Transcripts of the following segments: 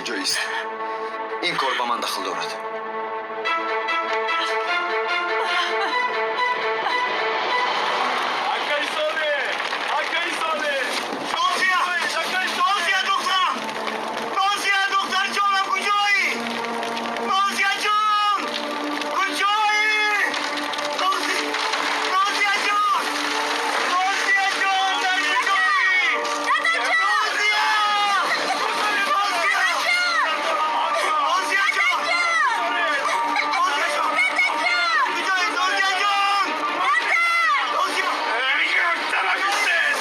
Куҷоист? Ин кор ба ман дахл дорад. Акаи Солеҳ! Акаи Солеҳ! Нозия! Нозия, духтарам! Нозия, духтарҷонам, куҷоӣ? Нозия ҷон! Куҷоӣ? Нозия ҷон! Нозия ҷон, дар куҷоӣ? Нозия! Нозия! Нозия ҷон! Нозия ҷон! Куҷоӣ, Нозия ҷон? Нозия! Як тараф истед!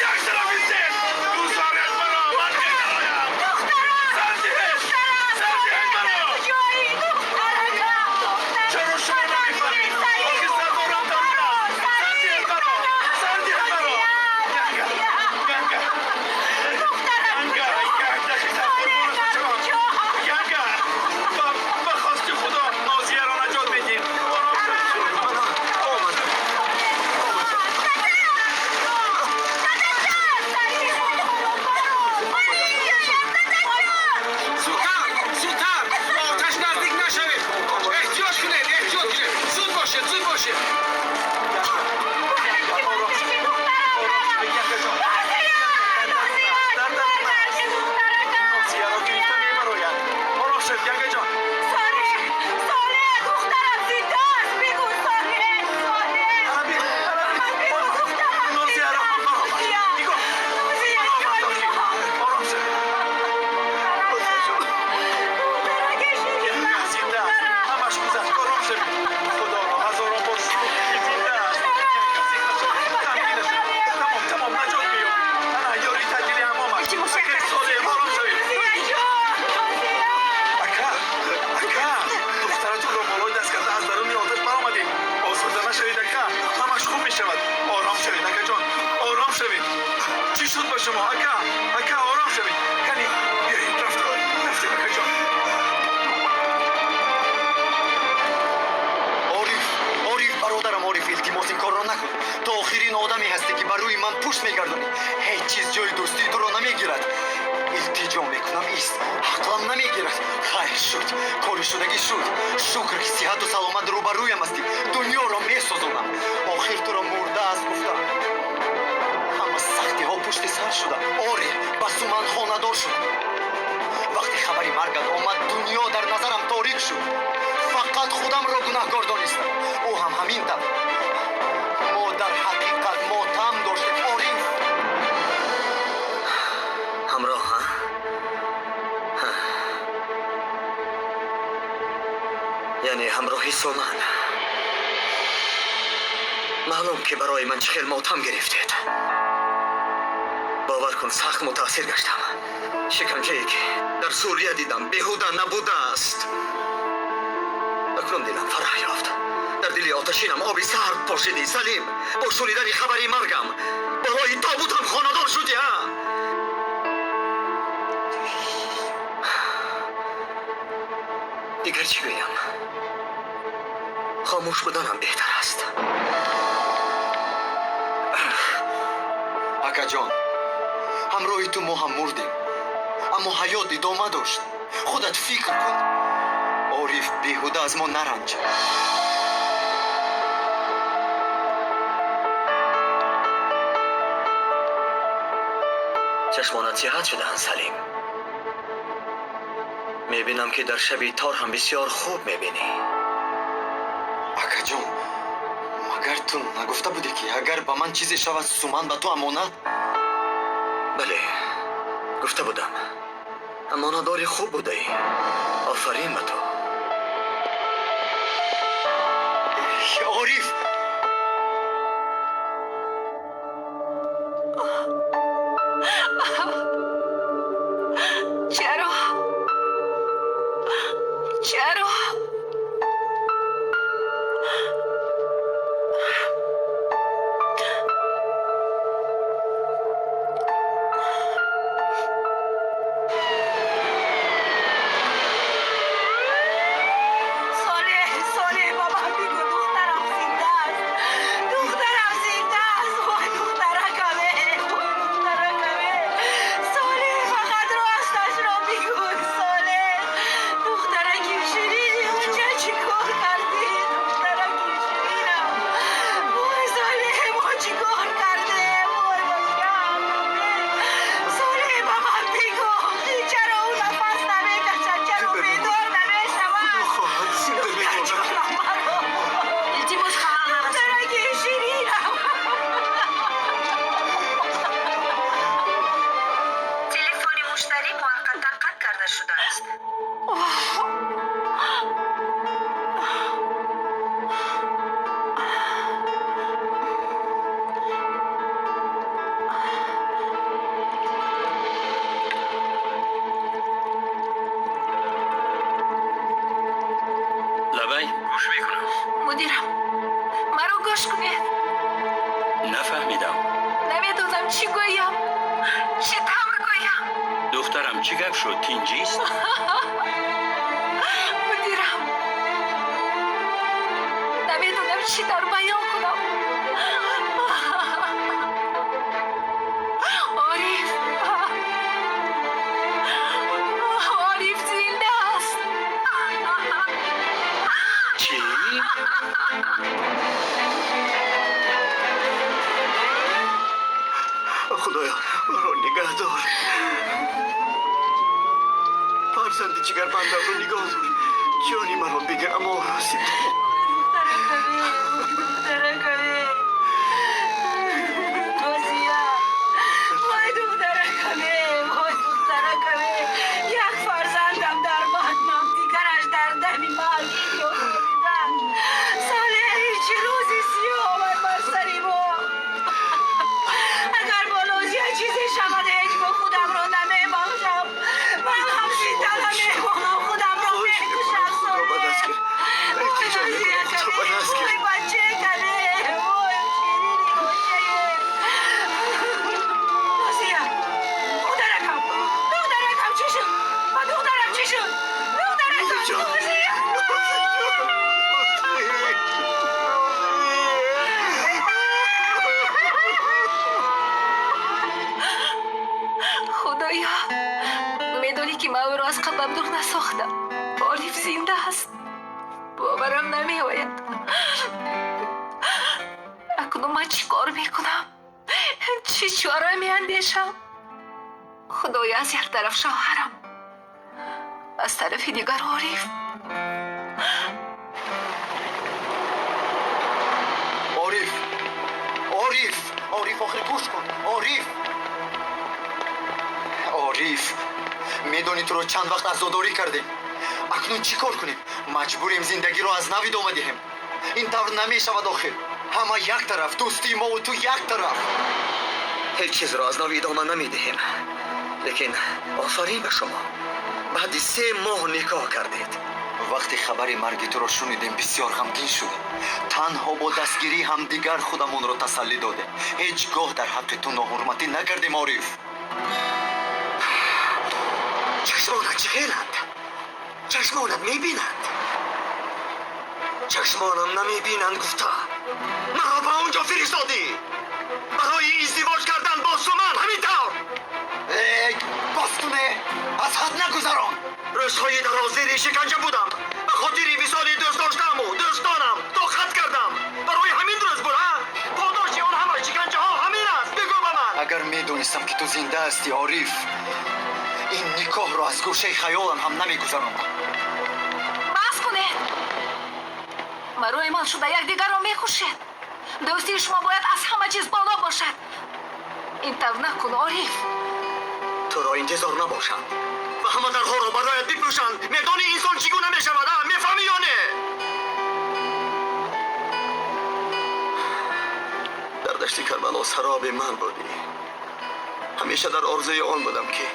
Як тараф истед! Гузоред маро, ман медароям! Сар диҳед! Сар диҳед маро! Чаро шумо намефаҳмед? Охи сардорам дарун аст! Сар диҳед маро! Сар диҳед маро! Ганга! Ганга! Ганга! Як дақиқа, қурбонат бошам! Ганга! Ба хости Худо Нозияро наҷот медиҳем! Ором шавед! Омадам. Зудтар, зудтар, ба оташ наздик нашавед. Эҳтиёт кунед, эҳтиёт кунед. Зуд бошед, зуд бошед. Ором шавед. Ором шавед, Ганга ҷон. Дар дарун аст. Нозияро гирифта мебарояд. Ором шавед, Ганга ҷон. Анаби, анаби, Нозияро ҳам баромад. Нигоҳ. Баромад дохил. Ором шавед. Ганга зинда аст. Ҳамаш гузашт. Ором шавед. Худоро ҳазорон бор шукр, ки зинда аст. Ганга, зинда шавед. Ғамгин нашавед. Тамом, тамом, наҷот меёбед. Ана ёрии таъҷилӣ ҳам омад. Акаи Солеҳ, ором шавед. Ака, ака, духтаратонро болои даст карда аз даруни оташ баромадем. Осурда нашавед, ака, ҳамаш хуб мешавад. Ором шавед, акаҷон, ором шавед. Чӣ шуд ба шумо, ака? Ака, ором шавед. Кани, биёед, рафтем, рафтем, акаҷон. Ориф, Ориф, бародарам Ориф, илтимос, ин корро накун. Ту охирин одаме ҳастӣ, ки ба рӯи ман пушт мегардонӣ. Ҳеҷ чиз ҷои дӯстии туро намегирад. Илтиҷо мекунам, ист, ақлам намегирад. Хайр шуд, кори шудагӣ шуд. Шукр, ки сиҳату саломат рӯбарӯям ҳастӣ. Дунёро месозонам. Охир туро мурда аст гуфтам. Ҳама сахтиҳо пушти сар шуда. Оре, ба Суман хонадор шуд. Вақте хабари маргат омад, дунё дар назарам торик шуд. Фақат худамро гунаҳкор донистам. Ӯ ҳам ҳамин тавр. Мо дар ҳақиқат мотам доштем, Ориф. Ҳамроҳ, ҳа? Ҳа. Яъне ҳамроҳи Суман. Маълум, ки барои ман чӣ хел мотам гирифтед. Бовар кун, сахт мутаассир гаштам. Шиканҷае, ки дар Сурия дидам, беҳуда набудааст. Акнун дилам фараҳ ёфт. Дар дили оташинам оби сард пошидӣ, Салим. Бо шунидани хабари маргам болои тобутам хонадор шудӣ, ҳа? Дигар чӣ гӯям? Хомӯш буданам беҳтар аст. Акаҷон, ҳамроҳи ту мо ҳам мурдем, аммо ҳаёт идома дошт. Худат фикр кун. Ориф беҳуда аз мо наранҷад. Чашмонат сиҳат шудаанд, Салим. Мебинам, ки дар шаби тор ҳам бисёр хуб мебинӣ. Акаҷон, магар ту нагуфта будӣ, ки агар ба ман чизе шавад, Суман ба ту амонат? Бале, гуфта будам. Амонатдори хуб будаӣ. Офарин ба ту. Ориф! Чаро? Чаро? Солеҳ, Солеҳ, ба ман бигӯ, духтарам зинда аст. Духтарам зинда аст. Вой, духтаракаме, вой, духтаракаме. Муштарӣ муваққатан қатъ карда шудааст. Лабай, гӯш мекунам. Мудирам, маро гӯш кунед. Нафаҳмидам. Намедонам чӣ гӯям, чӣ тавр гӯям. Духтарам, чӣ гап шуд? Тинҷист? Мудирам, намедонам чӣ тавр баён кунам. Ориф, Ориф зинда аст. Чӣ? Худоё, маро нигаҳдор. Фарзанди ҷигарбандамро нигоҳ дор. Ҷони маро бигир, аммо расид. Духтаракаме, духтаракаме. Нозия. Вой, духтаракаме, вой, духтаракаме. Як фарзандам дар батнам, дигараш дар дами марг инҷо хобида. Солеҳ, чӣ рӯзи сиёҳ омад бар сари мо. Агар бо Нозия чизе шавад, ҳеҷ бо худамро намебахшам. Ман ҳам зинда намемонам, худамро мекушам. Худро ба даст гир. Вой, Нозия Худро ба даст гир. каме, вой, бачакаме, вой, ширини бочае. Нозия, духтаракам, духтаракам чӣ шуд? Ба духтарам чӣ шуд? Духтаракам, Ҷон. Нозия. Худоё, медонӣ, ки ман ӯро аз қалбам дур насохтам. Ориф зинда аст. Боварам намеояд. Акнун ман чӣ кор мекунам? Чӣ чора меандешам? Худоё, аз як тараф шавҳарам, аз тарафи дигар Ориф. Ориф, Ориф, Ориф, охир гӯш кун. Ориф, Ориф, медонӣ, туро чанд вақт азодорӣ кардем. Акнун чӣ кор кунем? Маҷбурем зиндагиро аз нав идома диҳем. Ин тавр намешавад охир. Ҳама як тараф, дӯстии мову ту як тараф. Ҳеҷ чизро аз нав идома намедиҳем. Лекин офарин ба шумо. Баъди 3 моҳ никоҳ кардед. Вақте хабари марги туро шунидем, бисёр ғамгин шудем. Танҳо бо дастгирии ҳамдигар худамонро тасаллӣ додем. Ҳеҷ гоҳ дар ҳаққи ту ноҳурматӣ накардем, Ориф. Чашмонат чӣ хеланд? Чашмонат мебинанд? Чашмонам намебинанд гуфта маро ба он ҷо фиристодӣ барои издивоҷ кардан бо Суман, ҳамин тавр? Эй, бас куне, аз ҳад нагузарон. Рӯзҳои дароз зери шиканҷа будам. Ба хотири висоли дӯст доштаму дӯстонам тоқат кардам. Барои ҳамин рӯз буд, а? Подоши он ҳама шиканҷаҳо ҳамин аст? Бигӯ ба ман. Агар медонистам, ки ту зинда ҳастӣ, Ориф, ин никоҳро аз гӯшаи хаёлам ҳам намегузарондам. Бас кунед! Барои ман шуда якдигарро мекушед. Дӯстии шумо бояд аз ҳама чиз боло бошад. Ин тавр накун, Ориф. Туро интизор набошанд ва ҳама дарҳоро бароят бипӯшанд, медонӣ инсон чӣ гуна мешавад, а? Мефаҳмӣ ё не? Дар дашти Карбало сароби ман будӣ. Ҳамеша дар орзуи он будам, ки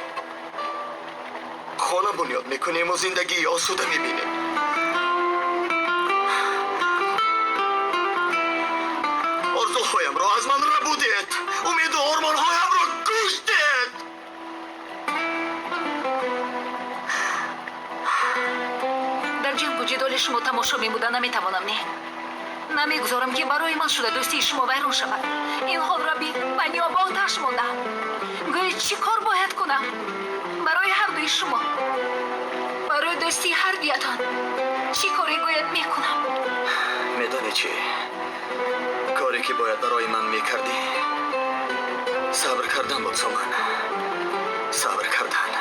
хона бунёд мекунему зиндагии осуда мебинем. Орзуҳоямро аз ман рабудед, умеду ормонҳоямро куштед. Дар ҷангу ҷидоли шумо тамошо мебуда наметавонам. Не, намегузорам, ки барои ман шуда дӯстии шумо вайрон шавад. Ин ҳолро бин, ман ё ба оташ мондам. Гӯё чӣ кор бояд кунам? Барои ҳардуи шумо, барои дӯстии ҳардуятон чӣ коре бояд мекунам? Медонӣ чӣ? Коре ки бояд барои ман мекардӣ, сабр кардан буд, Соман, сабр кардан.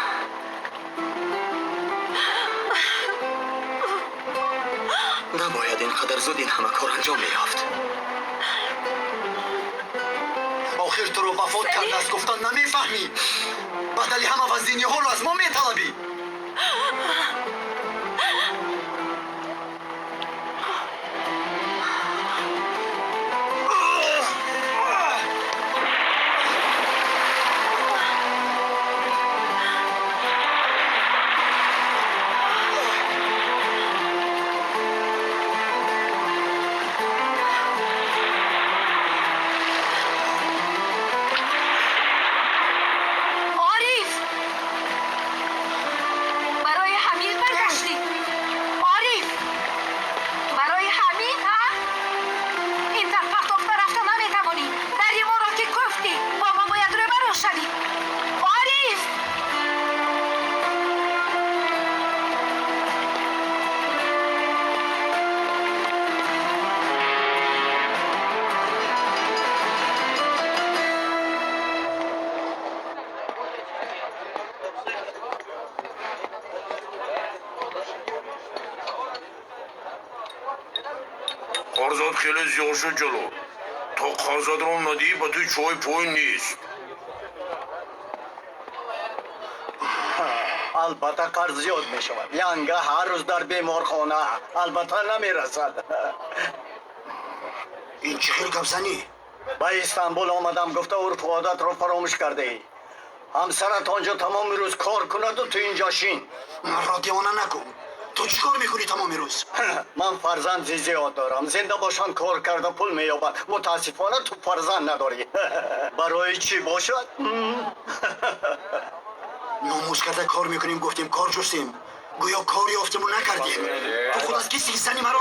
Набояд ин қадар зуд ин ҳама кор анҷом меёфт. Охир Туро вафот кардааст гуфтан намефаҳмӣ. Бадали ҳама вазиниҳоро аз мо металабӣ. Қарзот хеле зиёд шуд, Ҷалол. То қарзатро надиҳӣ, ба ту чой пой нест. Албатта қарз зиёд мешавад. Янга ҳар рӯз дар беморхона, албатта намерасад. Ин чӣ хел гапзанӣ? Ба Истанбул омадам, гуфта урфу одатро фаромӯш кардаӣ. Ҳамсарат он ҷо тамоми рӯз кор кунаду ту инҷо шин. Маро девона накун. Ту чӣ кор мекунӣ тамоми рӯз? Ман фарзанди зиёд дорам. Зинда бошанд, кор карда пул меёбанд. Мутаассифона, ту фарзанд надорӣ. Барои чӣ бошад? Номус карда кор мекунем, гуфтем, кор ҷустем. Гӯё кор ёфтему накардем. Ту худ аз кисти зани маро.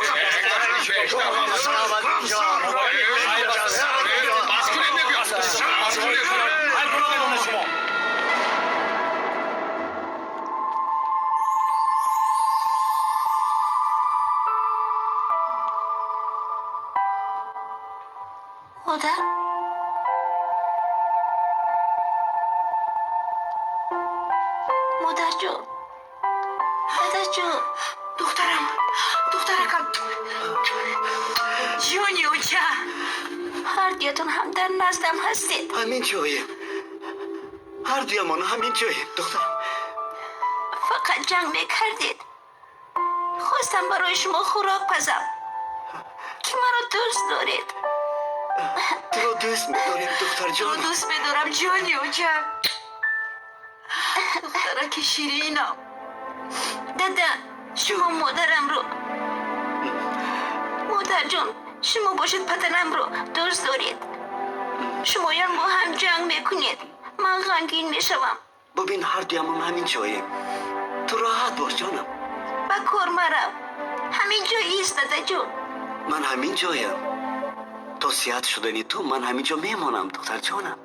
Бас кунед, мегӯям, бас кунед. Ҳар гуноҳ медонед шумо. Модар, модарҷон, дадаҷон. Духтарам, духтаракам, ҷони оча. Ҳар дуятон ҳам дар наздам ҳастед. Ҳамин ҷоем. Ҳар дуямон ҳамин ҷоем, духтарам. Фақат ҷанг мекардед. Хостам барои шумо хӯрок пазам, ки маро дӯст доред. Туро дӯст медорем, духтарҷон. Туро дӯст медорам, ҷони оча, духтараки ширинам. Дада, шумо модарамро, модарҷон, шумо бошед, падарамро дӯст доред. Шумоён бо ҳам ҷанг мекунед, ман ғамгин мешавам. Бубин, ҳар дуямон ҳамин ҷоем. Ту роҳат бош, ҷонам. Ба кор марав, ҳамин ҷо ист, дадаҷон. Ман ҳамин ҷоям. То сиҳат шудани ту ман ҳамин ҷо мемонам, духтарҷонам.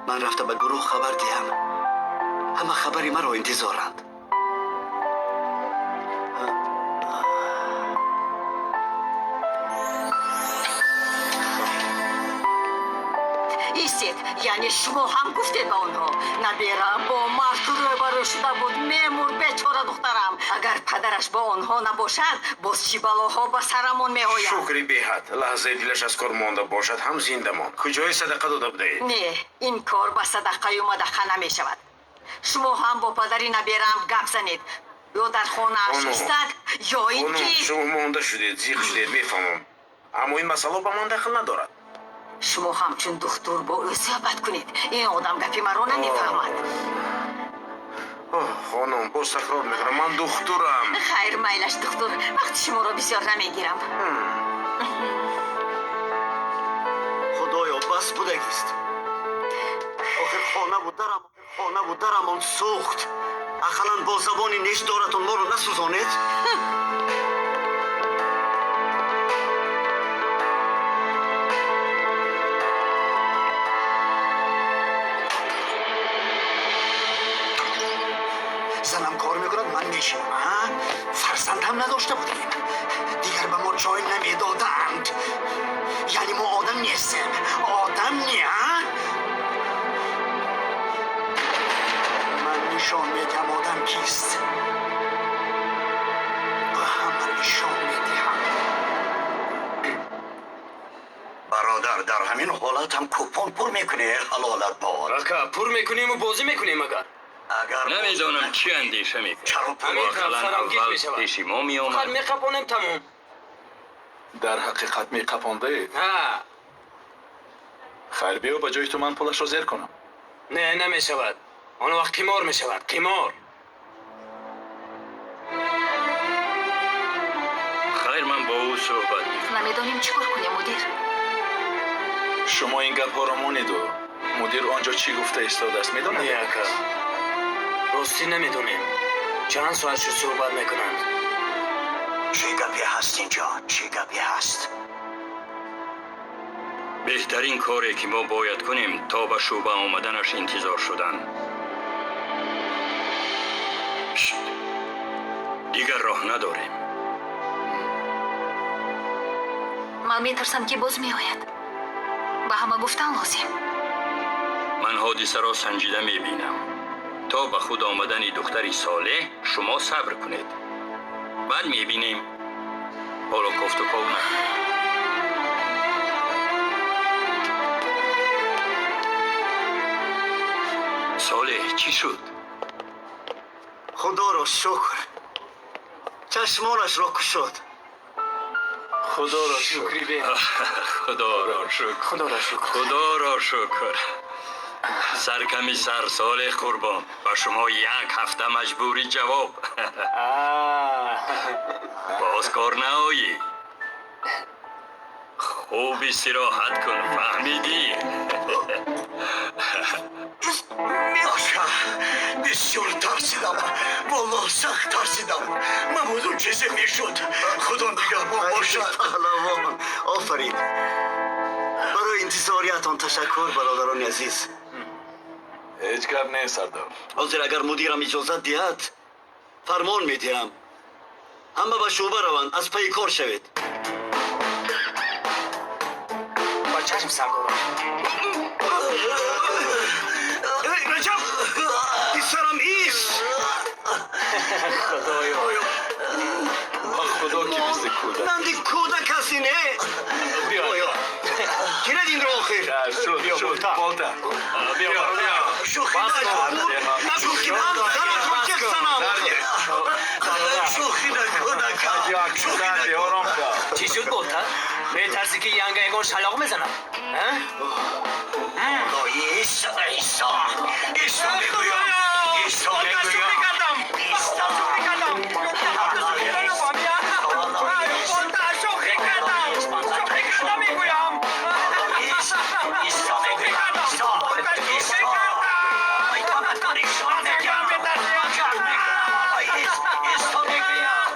Ман рафта ба гурӯҳ хабар диҳам. Ҳама хабари маро интизоранд. Истед, яъне шумо ҳам гуфтед ба онҳо? Набераам бо марг рӯбарӯ шуда буд, мемурд бечора духтарам. Агар падараш бо онҳо набошад, боз чӣ балоҳо ба сарамон меояд. Шукри беҳад, лаҳзаи дилаш аз кор монда бошад ҳам зинда монд. Куҷои садақа дода будаед? Не, ин кор ба садақаю мадақа намешавад. Шумо ҳам бо падари набераам гап занед, ё дар хонааш Хонум, истад, ё ин хонум, ки шумо монда шудед, зиқ шудед, мефаҳмам, аммо ин масъала ба ман дахл надорад. Шумо ҳамчун духтур бо ӯ суҳбат кунед. Ин одам гапи маро намефаҳмад. Оҳ, хонум, боз такрор мекунам, ман духтурам. Хайр, майлаш, духтур, вақти шуморо бисёр намегирам. Худоё, бас будагист. Охир хонаву дарамон сӯхт. Ақаллан бо забони нешдоратон моро насӯзонед. Занам кор мекунад, ман мешинам. Фарзанд ҳам надошта будем, дигар ба мо ҷой намедоданд. Яъне мо одам нестем? Одам не, а? Ман нишон медиҳам, одам кист. Ба ҳама нишон медиҳам. Бародар, дар ҳамин ҳолат ҳам купон пур мекунӣ, ҳалолат бод. Ака, пур мекунему бозӣ мекунем агар. Агар Намедонам, чӣ андеша мекард. Чаро пур? Ҳамин Ақаллан сарам гиҷ аввал мешавад. пеши мо Фақат меомад. меқапонем, тамом. Дар ҳақиқат меқапондаед? Ҳа. Хайр, биё, ба ҷои ту ман пулашро зер кунам. Не, намешавад. Он вақт қимор мешавад, қимор. Хайр, ман бо ӯ суҳбат мекунам. Намедонем чӣ кор кунем, мудир. Шумо ин гапҳоро монеду, мудир он ҷо чӣ гуфта истодааст, медонед? Не, ака, ростӣ намедонем. Чанд соат шуд, суҳбат мекунанд. Чӣ гапе ҳаст инҷо? Чӣ гапе ҳаст? Беҳтарин коре, ки мо бояд кунем, то ба шӯъба омаданаш интизор шудан. Шт. Дигар роҳ надорем. Ман метарсам, ки боз меояд. Ба ҳама гуфтан лозим. Ман ҳодисаро санҷида мебинам. То ба худ омадани духтари Солеҳ шумо сабр кунед. Баъд мебинем. Ҳоло кофтуков накунед. Солеҳ, чӣ шуд? Худоро шукр, чашмонашро кушод. Худоро шукр. Шукри бе. Худоро шукр. Худоро шукр. Худоро шукр. Сарками сар, Солеҳ қурбон. Ба шумо як ҳафта маҷбурӣ ҷавоб. Боз кор наоӣ. Хуб истироҳат кун, фаҳмидӣ? Ака, бисёр тарсидам, валлоҳ, сахт тарсидам. Мабодо чизе мешуд. Худо нигаҳбон бошад. Паҳлавон, офарин. Барои интизориятон ташаккур, бародарони азиз. Ҳеҷ гап нест, сардор. Ҳозир агар мудирам иҷозат диҳад, фармон медиҳам, ҳама ба шӯъба раванд, аз пайи кор шавед. Ба чашм, сардорам. Эй, Раҷаб, писарам, ис. Худоё. Ба худо, ки мисли кӯдак. Нанди кӯдак ҳастӣ, не? Биё. Оё, гирад инро охир. Шуд, шуд, болта. Биё, биё. Шӯхӣ накун, нагӯ, ки ман саратро ҷеғ занам. Шӯхӣ накун, ака, шӯхӣ Сарди, накун. ором шав. Чӣ шуд, болта? Метарсӣ, ки янга ягон шалоқ мезанад? Исо, Исо, Исо мегӯям, Исо мегӯям. Кардам, шӯхӣ кардам. Шӯхӣ кардам, шӯхӣ кардам, мегӯям. Исо мегӯям, Исо, Исо. Ай, парешон мекунам, ҷар мекунам. Ай, Исо мегӯям.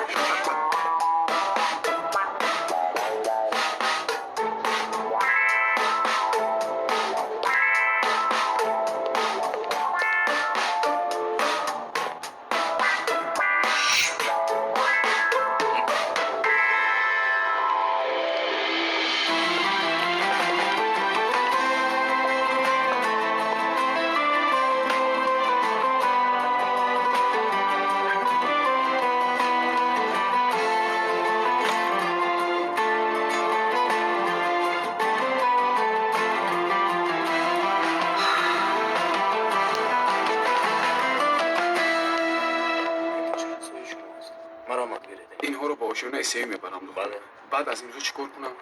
Инҳоро ба ошёнаи сеюм мебарам, духтур. Баъд аз имзо чӣ кор кунам?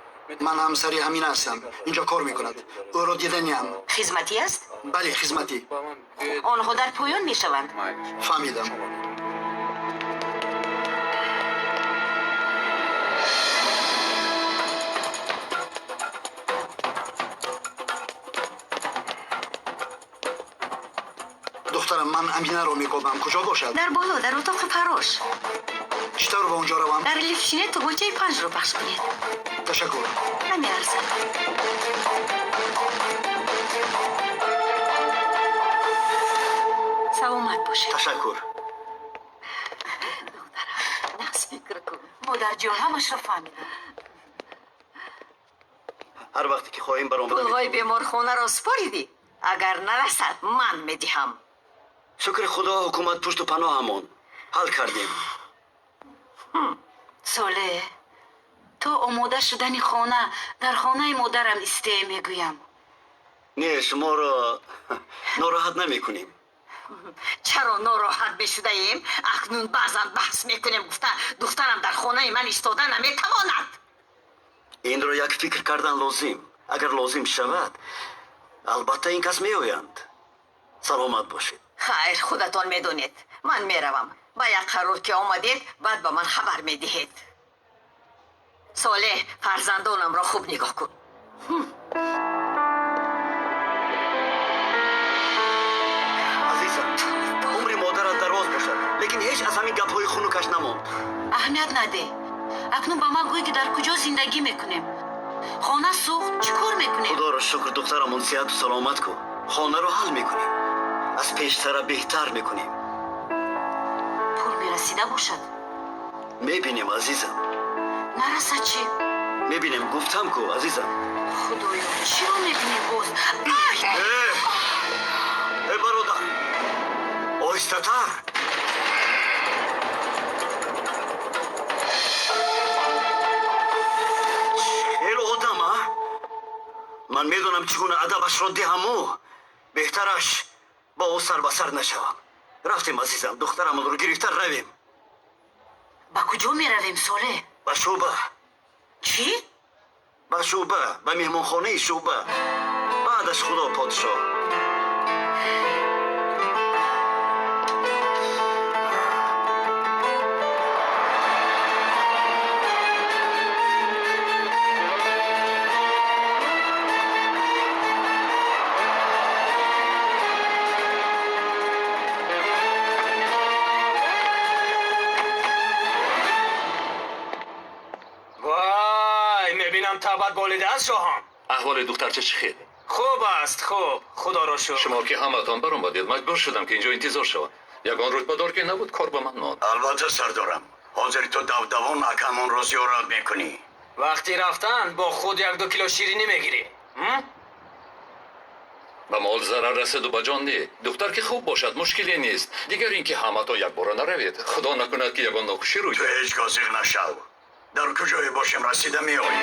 Ман ҳамсари ҳамин ҳастам, инҷо кор мекунад. Ӯро диданиам. Хизматӣ аст? Бале, хизматӣ. Онҳо дар поён мешаванд. Майлаш. Фаҳмидам. Духтарам, ман Аминаро мекобам, куҷо бошад? Дар боло, дар утоқи фарош. Чӣ тавр ба онҷо равам? Дар лифт шинед, тугмачаи панҷро пахш кунед. Ташаккур. Намеарзад. Саломат бошед. Ташаккур. Духтарам, нағз фикр кун. Модарҷон, ҳамашро фаҳмидам. Ҳар вақте ки хоҳем, баромада. Пулҳои беморхонаро супоридӣ? Агар нарасад, ман медиҳам. Шукри худо, ҳукумат пушту паноҳамон, ҳал кардем. Солеҳ, То омода шудани хона дар хонаи модарам исте мегӯям. Не, шуморо нороҳат намекунем. Чаро нороҳат мешудаем? Акнун баъзан баҳс мекунем, гуфта духтарам дар хонаи ман истода наметавонад. Инро як фикр кардан лозим. Агар лозим шавад, албатта ин кас меоянд. Саломат бошед. Хайр, худатон медонед. Ман меравам. Ба як қарор ки омадед, баъд ба ман хабар медиҳед. Солеҳ, фарзандонамро хуб нигоҳ кун. Азизам, умри модарат дароз бошад, лекин ҳеҷ аз ҳамин гапҳои хунукаш намонд. Аҳамият надеҳ. Акнун ба ман гӯй, ки дар куҷо зиндагӣ мекунем. Хона сӯхт, чӣ кор мекунем? Худоро шукр, духтарамон сиҳату саломат ку. Хонаро ҳал мекунем. Аз пештара беҳтар мекунем. Пул мерасида бошад? Мебинем, азизам. Нарасад чӣ? Мебинем, гуфтам ку, азизам. Худоё, чиро мебинем боз? Ай! Э, бародар, оҳистатар. Хеле одам, а? Ман медонам, чӣ гуна адабашро диҳаму. Беҳтараш бо ӯ сар ба сар нашавам. Рафтем, азизам, духтарамонро гирифта равем. Ба куҷо меравем, Солеҳ? Ба шӯъба. Чӣ? Ба шӯъба, ба меҳмонхонаи шӯъба. Баъдаш худо подшоҳ. Вай, мебинам табъат болидааст, шоҳон. Аҳволи духтарча чӣ хел? Хуб аст, хуб, худоро шукр. Шумо ки ҳаматон баромадед, маҷбур шудам, ки инҷо интизор шавам. Ягон рутбадор ки набуд, кор ба ман монд. Албатта, сардорам, ҳозир ту давдавон акамонро зиёрат мекунӣ. Вақти рафтан бо худ як-ду кило ширинӣ мегирӣ. Ба мол зарар расиду ба ҷон не. Духтар ки хуб бошад, мушкиле нест. Дигар ин ки ҳаматон якбора наравед, худо накунад, ки ягон нохушӣ рӯй Ту ҳеҷ гоҳ зиқ нашав, дар куҷое бошем, расида меоем.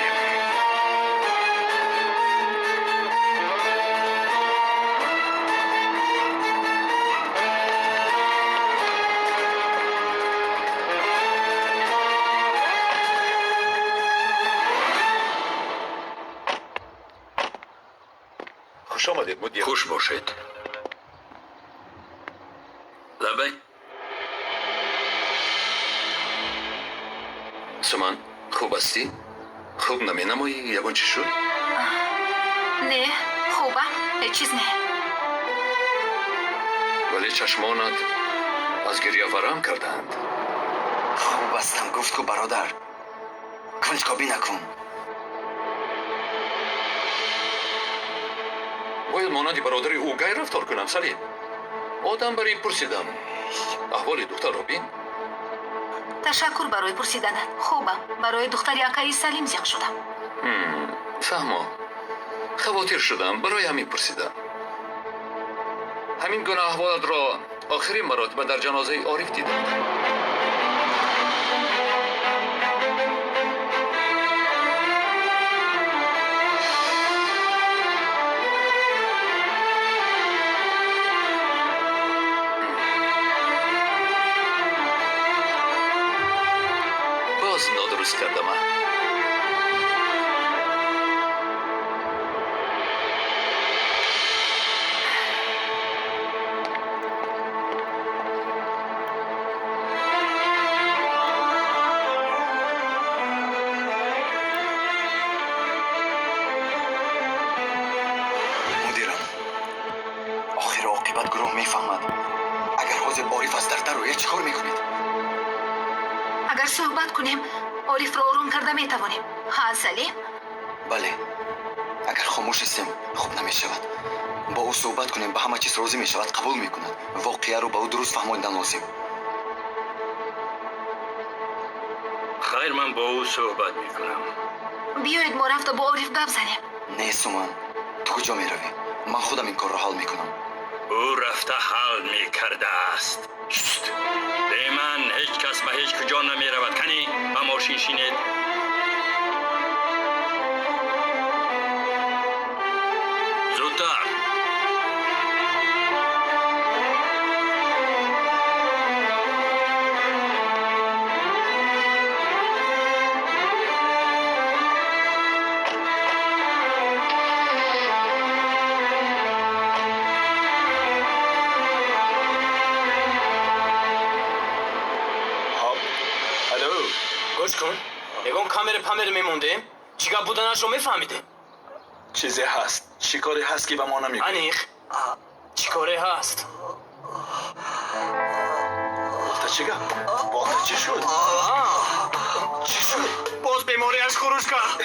Хуш омадед, мудир. Хуш бошед. Лабай. Суман, хуб ҳастӣ? Хуб наменамоӣ? Ягон чӣ шуд? Не, хубам, ҳеҷ чиз не. Вале чашмонат аз гирья варам кардаанд. Хуб ҳастам, гуфт ку, бародар. Кунҷкобӣ накун. Бояд монанди бародари ӯ гай рафтор кунам, Салим. Одам бар ин пурсидам. Аҳволи духтарро бин. Ташаккур барои пурсиданат, хубам. Барои духтари акаи Салим зиқ шудам. Фаҳмо, хавотир шудам, барои ҳамин пурсидам. Ҳамин гуна аҳволатро охирин маротиба дар ҷанозаи Ориф дидам. Боз нодуруст кардама. Мудирам, охиру оқибат гурӯҳ мефаҳмад. Агар ҳозир Ориф аз дар дарояд, чӣ кор мекунед? Агар суҳбат кунем, Орифро ором карда метавонем, ҳа, Салим? Бале, агар хомӯш истем, хуб намешавад. Бо ӯ суҳбат кунем, ба ҳама чиз розӣ мешавад, қабул мекунад. Воқеаро ба ӯ дуруст фаҳмондан лозим. Хайр, ман бо ӯ суҳбат мекунам. Биёед, мо рафта бо Ориф гап занем. Не, Суман, ту куҷо меравӣ? Ман худам ин корро ҳал мекунам. Ӯ рафта ҳал мекардааст. Шт! Бе ман ҳеҷ кас ба ҳеҷ куҷо намеравад. Канӣ, ба мошин шинед. Гӯш кун, ягон камера памера мемондем, чӣ гап буданашро мефаҳмидем. Чизе ҳаст, чӣ коре ҳаст, ки ба мо намегӯӣ? Аниқ, чӣ коре ҳаст? Болта, чӣ гап? Болта, чӣ шуд? Чӣ шуд? Боз бемориаш хуруҷ кард.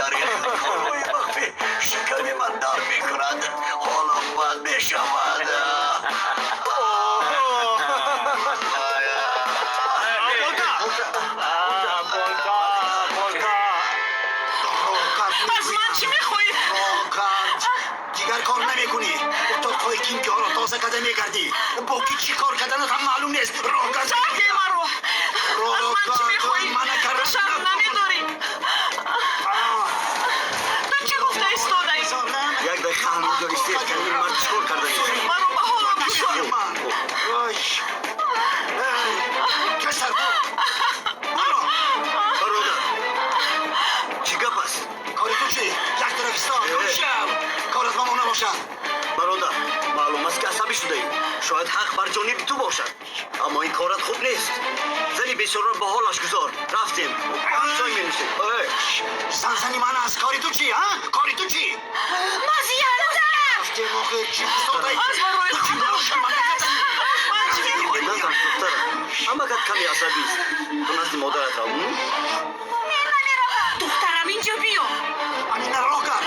Дар яхни корҳои махфӣ шиками ман дард мекунад. Ҳолам бад мешавад. Аз ман чӣ мехоҳӣ? Дигар кор намекунӣ. Утоқҳои кимкиҳоро тоза карда мегардӣ. Бо ки чӣ кор карданат ҳам маълум нест. Роҳ кард. Сарде маро! Аз ман чӣ мехоҳӣ? Шарм намедорӣ? Ту чӣ гуфта истодаӣ? Як дақиқа ҳаминҷо истед, ки ин мард чӣ кор карда? Маро ба ҳолам гузор. Касар, буро. Бародар, чӣ гап аст? Кори ту чӣ? Як тараф истод. Шав. Корат ба мо набошад. Бародар, маълум аст, ки асабӣ шудаӣ. Шояд ҳақ бар ҷониби ту бошад, аммо ин корат хуб нест. Зани бечораро ба ҳолаш гузор. Рафтем, чой менӯшем. Зан зани ман аст. Кори ту чӣ, а? Кори ту чӣ? Мозия! Рафтем, охир чӣ истодаӣ? Аз барои Ту чӣ худо! шарманда кардани? Аз ман чӣ мехоҳӣ? Натарс, духтарам, ҳамакат каме асабист. Ту назди модарат рав. Мен намеравам. Духтарам, инҷо биё. Амина, роҳ кард.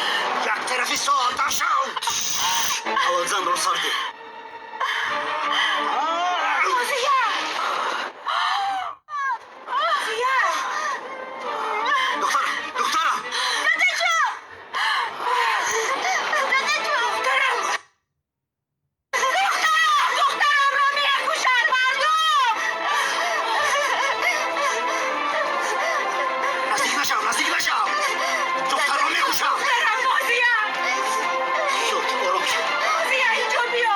Як тараф истод. Даршав. Аввал занро сар деҳ. Мозия! Мозия! Духтарам, духтарам! Дадаҷон! Дадаҷон! Духтарам! Духтарам! Духтарамро мекушад мардум! Наздик нашав, наздик нашав. Духтарро мекушам. Духтарам, Мозия! Шуд, ором шуд. Мозия, инҷо биё.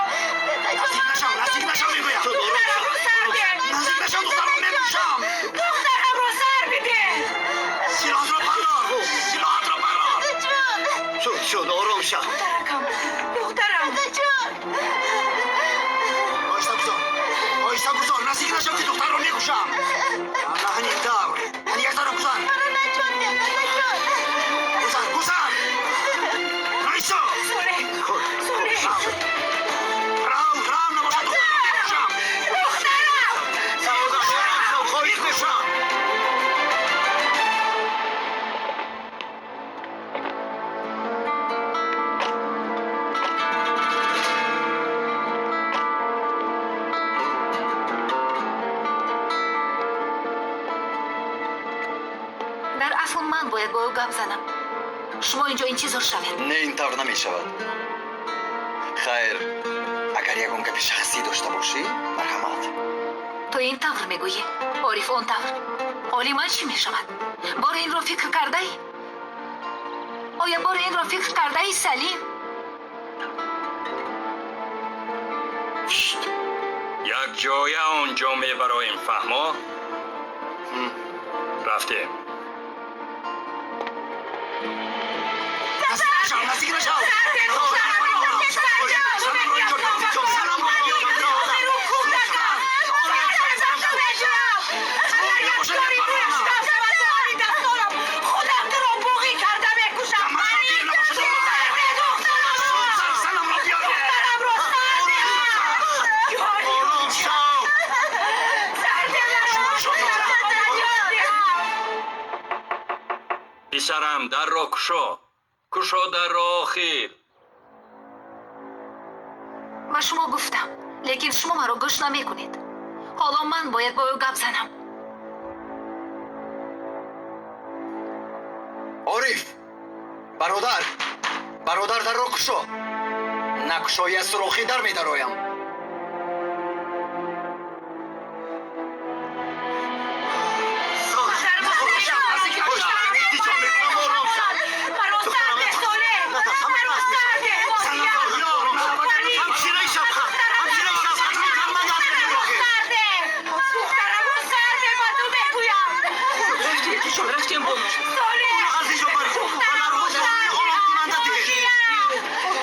Наздик нашав, наздик нашав, мегӯям. Шуд, ором шуд. Духтарамро сар деҳ. Наздик нашав, духтарро мекушам. Духтарамро сар бидеҳ. Силоҳатро бардор. Силоҳатро бардор. Шуд, шуд, ором шав. Духтаракам, духтарам. Оҳиста гузор. Оҳиста гузор. Наздик нашав, ки духтарро мекушам. На, ҳанин тавр. Ҳани як тараф гузар. Гузар, гузар. Наисо. Солеҳ, Хуб, Солеҳ. Рав. Рав, рав, набошад духтарро мекушам. Духтарам! Ором шав, хоҳиш мекунам. Дар асл ман бояд бо ӯ гап занам. Шумо инҷо интизор шавед. Не, ин тавр намешавад. Хайр, агар ягон гапи шахсӣ дошта бошӣ, марҳамат. Ту ин тавр мегӯӣ, Ориф он тавр. Ҳоли ман чӣ мешавад? Боре инро фикр кардаӣ? Оё боре инро фикр кардаӣ, Салим? Як ҷоя он ҷо мебароем, фаҳмо? Рафтем. Наздик нашав, наздик нашав. Сарде, духтарам! Занамро биёр. Кӯдакам! Худам туро буғӣ карда мекушам. Занамро биёр. Духтарамро сар деҳ. Ором шав. Сар деҳ маро. Писарам, дарро кушо, кушо дарро, охир. Ба шумо гуфтам, лекин шумо маро гӯш намекунед. Ҳоло ман бояд бо ӯ гап занам. Ориф, бародар, бародар, дарро кушо. Накушоӣ, аз сурохӣ дар медароям. Илтиҷо мекунам, ором шав. Маро сар деҳ, Солеҳ. Маро сар деҳ, Мозия. Ҳамшираи шафқат, ҳамшираи шафқат, Сар деҳ. Духтарамро сар деҳ, ба ту мегӯям. Рафтем, бо. Солеҳ. Аз инҷо бар. Духтарамро сар деҳ. Оромкунанда деҳ.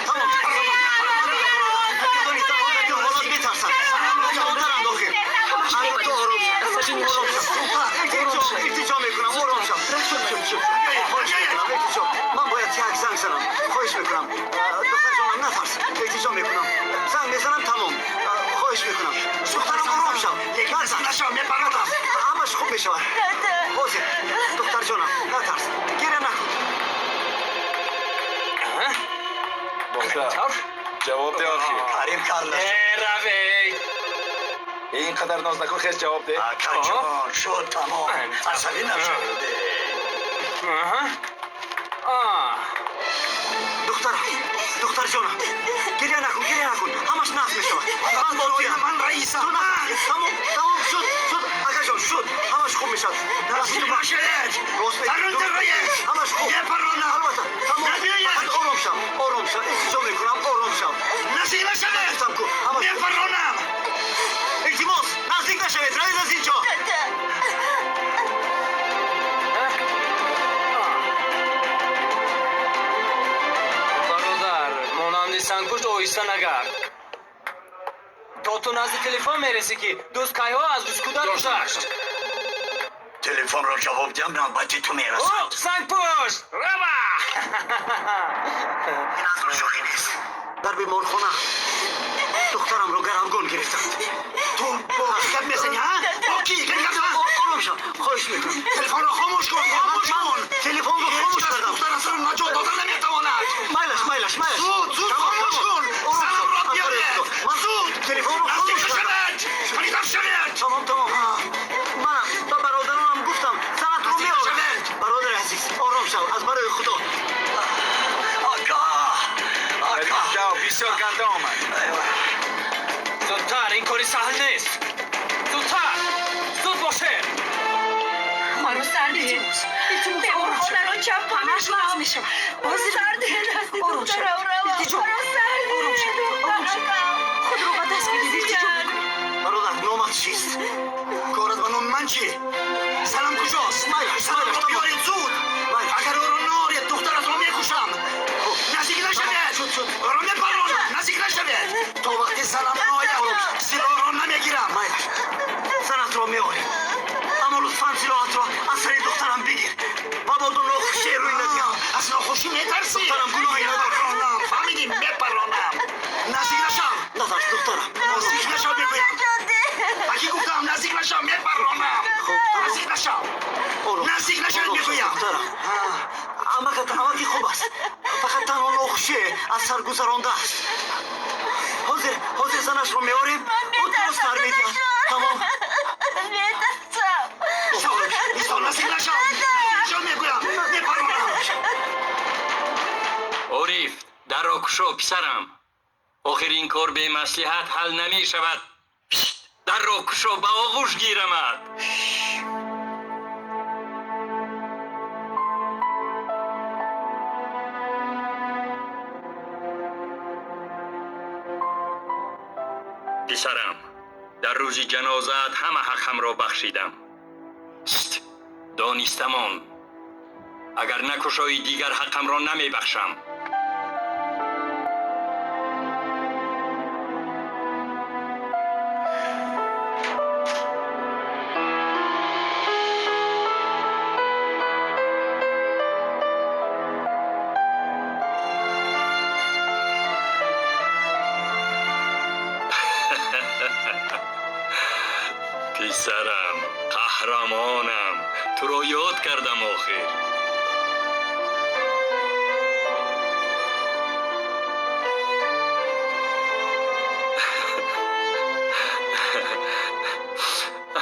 Тамом. Ҳолат метарсад. Модаранд, охир. Ту ором шав. мешавад. Ҳозир, духтарҷонам, натарс, гиря накун. Бохтар, ҷавоб де охир. Карим кар нашуд. Равей. Ин қадар ноз накун, хез ҷавоб де. Акаҷон, шуд тамом. Асабӣ нашавед. Духтарам, духтарҷонам, гиря накун, гиря накун, ҳамаш нағз мешавад. Ман бо туям. Ман раисам. Ту натарс. Тамом, тамом, шуд, шуд, акаҷон, шуд. Ҳамаш хуб мешавад. Наздик нашавед. Рост мегӯӣ. Бародар раис. Ҳамаш хуб. Мепаронам. Албатта, тамом. Набиёед. Фақат ором шав, ором шав. Илтиҷо мекунам, ором шав. Наздик нашавед. Гуфтам ку, ҳамаш хуб. Мепаронам. Илтимос, наздик нашавед, равед аз ин ҷо. Бародар, монанди сангпушт оҳиста нагард. То ту назди телефон мерасӣ, ки дӯст кайҳо аз дӯсткӯдак гузашт. Телефонро ҷавоб диҳам, навбати ту О, мерасад. Сангпушт, рава! Ин аз шӯхӣ нест. Дар беморхона духтарамро гаравгон гирифтанд. Ту бо кӣ гап мезанӣ, ҳа? Бо кӣ гап? Ором шав, хоҳиш мекунам. Телефонро хомӯш кун, хомӯш кун. Телефонро Ҳеҷ хомӯш кас кардам. духтарасро наҷот дода наметавонад. Майлаш, майлаш, майлаш. Зуд, зуд Тамом, хомӯш тамом. кун. Ором шав. Занамро Аз барои биёред. Худо. Ман Зуд. телефонро Наздик хомӯш кардам. нашавед. Паридар шавед. Тамом, тамом. Ман ба бародаронам гуфтам, занатро Наздик меорам. нашавед. Бародари азиз, ором шав, аз барои Худо. Ака, ака. Дав, бисёр ганда омад. Зудтар, ин кори саҳл нест. Зудтар, зуд бошед. Маро сар диҳед. Илтимос, ором шав. Беморхонаро чаппа Ҳамаш нағз мешавад. Маро сар диҳед, дасти Ором шав. духтарам равам. Илтиҷо. Маро сар Ором шав, диҳед, ором шав. духтаракам. Худро ба даст бигир, илтиҷо мекунам. Бародар, номат чист? Корат ба номи ман чӣ? Занам куҷост? Майлаш, Занамро майлаш, тамом. биёред зуд. Майлаш. Агар ӯро наоред, духтаратро мекушам. Наздик нашавед. Шуд, шуд. Ӯро мепаронам. Наздик нашавед. То вақте занам наояд, силоҳро намегирам. Майлаш, занатро меорем. Аммо лутфан силоҳатро аз сари духтарам бигир. Мабодо нохушие рӯй надиҳам. Аз нохушӣ метарсӣ? Духтарам гуноҳе надорад. Мепаронам. Фаҳмидӣ? Мепаронам. Наздик нашав. Натарс, духтарам. Наздик нашав, мегӯям. Ба кӣ гуфтам? Наздик нашав, мепаронам. Хуб, тамом. Наздик нашав. Ором. Наздик нашавед, Ором шав, мегӯям. духтарам. Амакат, амаки хуб аст. Фақат танҳо нохушие аз сар гузарондааст. Ҳозир, ҳозир занашро меорем, ӯ туро сар медиҳад. Тамом. Метарсам. Исто, исто, наздик нашав. Наздик нашав, мегӯям. Мепаронам. Ориф, дарро кушо, писарам. Охир ин кор бемаслиҳат ҳал намешавад. Шт, дарро кушо, ба оғӯш гирамад. Писарам, дар рӯзи ҷанозаат ҳама ҳаққамро бахшидам. Шт, донистамон, агар накушоӣ, дигар ҳаққамро намебахшам. Писарам, қаҳрамонам, туро ёд кардам охир.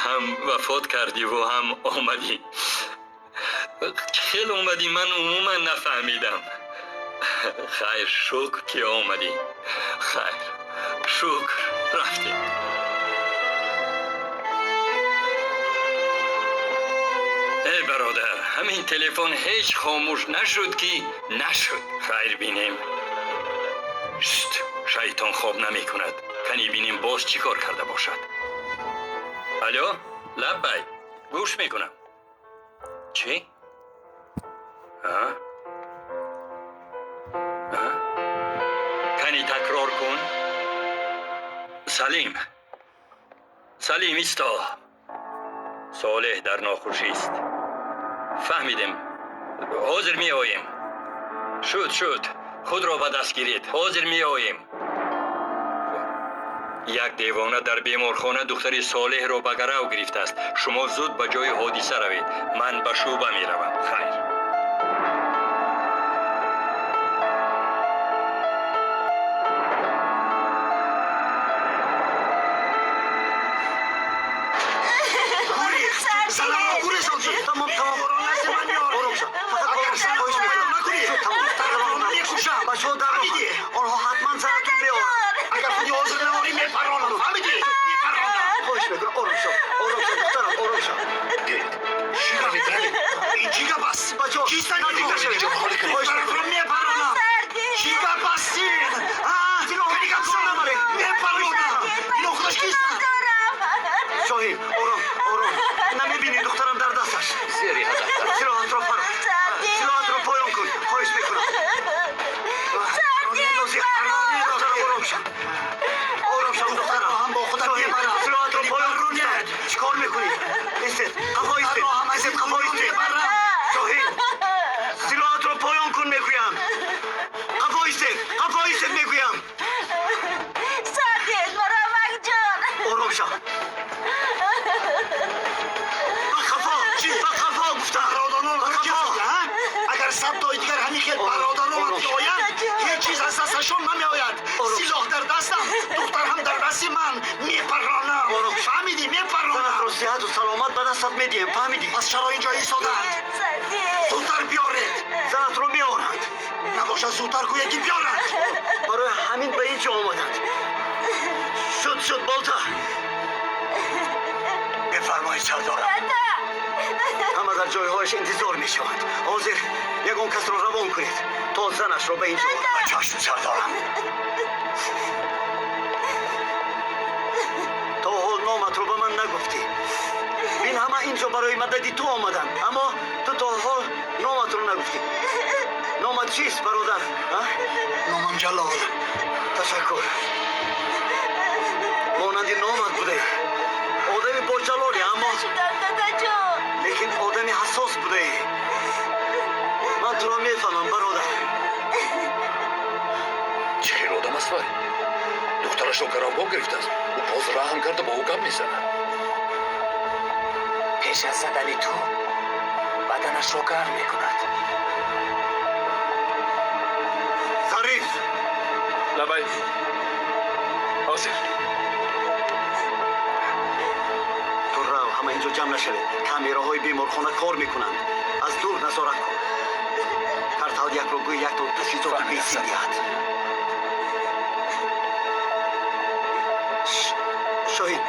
Ҳам вафот кардиву ҳам омадӣ. Хел омадӣ, ман умуман нафаҳмидам. Хайр, шукр, ки омадӣ. Хайр, шукр, рафтем. Э бародар, ҳамин телефон ҳеҷ хомӯш нашуд ки нашуд. Хайр, бинем. Шт, шайтон хоб намекунад. Кани бинем, боз чӣ кор карда бошад. Алё, лаббай, гӯш мекунам. Чӣ? А? А? Кани такрор кун. Салим, Салим, исто. Солеҳ дар нохушист. Фаҳмидем, ҳозир меоем. Шуд, шуд, худро ба даст гиред, ҳозир меоем. Як девона дар беморхона духтари Солеҳро ба гарав гирифтааст. Шумо зуд ба ҷои ҳодиса равед. Ман ба шӯъба меравам. Хайр. Бачаҳо дар роҳанд. Онҳо ҳатман занатон меоранд. Агар худи ҳозир наорӣ, мепаронам. Фаҳмидӣ? Мепаронам. Хоҳиш мекунам, ором шав. Ором шав, духтарам, ором шав. Равед, равед. Ин чӣ гап аст? Бачаҳо, Кистанд наздик нашавед. Холӣ кунед. Хоҳиш мекунам, мепаронам. Чӣ гап аст ин? Мепаронам. Ино худаш кистанд? Шоҳиб, ором, ором. Намебинӣ, духтарам дар дасташ. Зери ҳадаф. Силоҳатро фаро. Силоҳатро поён кун. Хоҳиш мекунам. Ором шав. Ором шав, духтарам. Ҳам бо худам мебарам. Силоҳатро поён кун. Чӣ кор мекунӣ? Истед, қафо истед. Истед, қафо истед. Шоҳиб, силоҳатро поён кун мегӯям. Қафо истед, қафо истед мегӯям. Сардед, Муромакҷон. Ором шав. Ба қафо, ба қафо гуфтам. Бародарон Ба қафо. Агар 100 тои дигар ҳамин хел бародаронат биёянд, ҳеҷ чиз аз дасташон намеояд. Силоҳ дар дастам, духтар ҳам дар дасти ман. Мепаронам. Фаҳмидӣ? Мепаронам. Занатро сиҳату саломат ба дастат медиҳем, фаҳмидӣ? Пас чаро инҷо истодаанд? Зудтар биёред. Занатро меоранд. Набошад, зудтар гӯя ки биёранд. Барои ҳамин ба ин ҷо омаданд. Шуд, шуд, болта. Бифармоед, сардорам. Ҳама дар ҷойҳояш интизор мешаванд. Ҳозир ягон касро равон кунед, то занашро ба ин ҷо Ба чашм, сардорам. То ҳол номатро ба ман нагуфтӣ. Ин ҳама ин ҷо барои мадади ту омаданд, аммо ту то ҳол номатро нагуфтӣ. Номат чист, бародар? Номам Ҷалол. Ташаккур. Монанди номат будаӣ. Одами боҷалоле, аммо лекин одами ҳассос будаӣ. Ман туро мефаҳмам, бародар. Чӣ хел одам аст вай? Духтарашро гаравгон гирифтааст. Ӯ боз раҳм карда бо ӯ гап мезанад. Пеш аз задани ту баданашро гарм мекунад. Зариф! Лабай. Ҳозир. Ту рав, ҳама инҷо ҷамъ нашавед. Камераҳои беморхона кор мекунанд. Аз дур назорат кун. Картал якро гӯй яктон таҷҳизоти бесим диҳад. Шоҳид,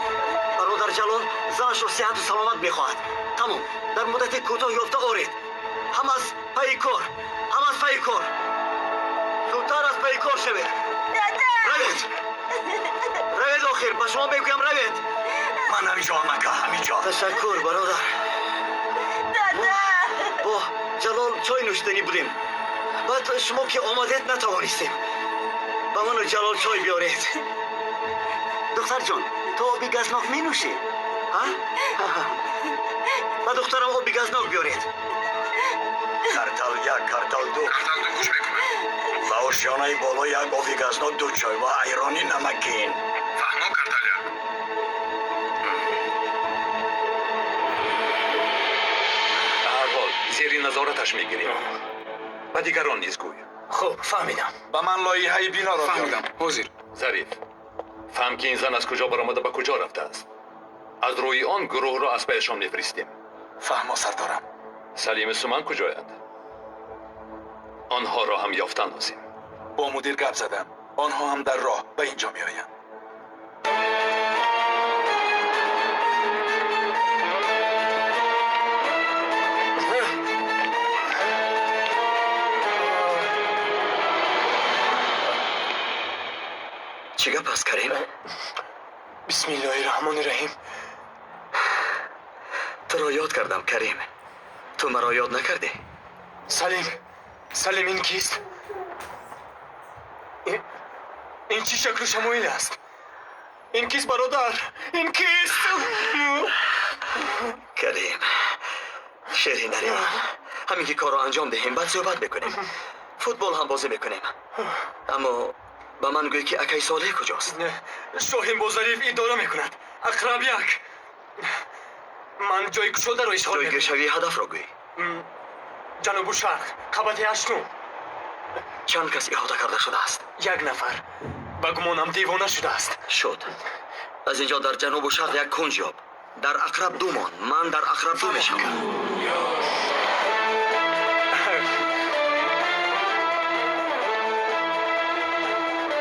бародар Ҷалол занашро сиҳату саломат мехоҳад. Тамом, дар муддати кӯтоҳ ёфта оред. Ҳам аз пайи кор, ҳам аз пайи кор. Зудтар аз пайи кор шавед. Равед. Равед, охир, ба шумо мегӯям, равед. Ман ҳаминҷоам, ака, ҳаминҷо. Ташаккур, бародар. Бо Ҷалол чой нӯшиданӣ будем. Баъд шумо ки омадед, натавонистем. Ба ману Ҷалол чой биёред. Духтарҷон, ту оби газнок менӯшӣ? Ба духтарам оби газнок биёред. Картал як, картал ду. Картал ду гӯш мекунад. Ба ошёнаи боло як оби газнок, ду чой ва айрони намакин. Фаҳмо, картал як. Ба ҳар ҳол, зери назораташ мегирем. Ба дигарон низ гӯй. Хуб, фаҳмидам. Ба ман лоиҳаи биноро Фаҳмидам. Ҳозир. Зариф, фаҳм ки ин зан аз куҷо баромада, ба куҷо рафтааст. Аз рӯи он гурӯҳро аз пайашон мефиристем. Фаҳмо, сардорам. Салими Суман куҷоянд? Онҳоро ҳам ёфтан лозим. Бо мудир гап задам. Онҳо ҳам дар роҳ ба ин ҷо меоянд. Чӣ гап аст, Карим? Бисмиллоҳи раҳмони раҳим. Туро ёд кардам, Карим. Ту маро ёд накардӣ? Салим, Салим, ин кист? Ин чӣ шаклу шамоил аст? Ин кист, бародар? Ин кист? Карим, шери нариман, ҳамин ки корро анҷом диҳем, баъд суҳбат мекунем. Футбол ҳам бозӣ мекунем. Аммо Ба ман гӯй, ки акаи Солеҳ куҷост? Шоҳин бо Зариф идора мекунад. Ақраб як. Ман ҷои кушодаро ишғол мекунам. Ҷойгиршавии ҳадафро гӯй. Ҷанубу шарқ, қабати ҳаштум. Чанд кас иҳота карда шудааст? Як нафар. Ба гумонам девона шудааст. Шуд. Аз инҷо дар ҷанубу шарқ як кунҷ ёб. Дар ақраб ду мон. Ман дар ақраб ду мешавам.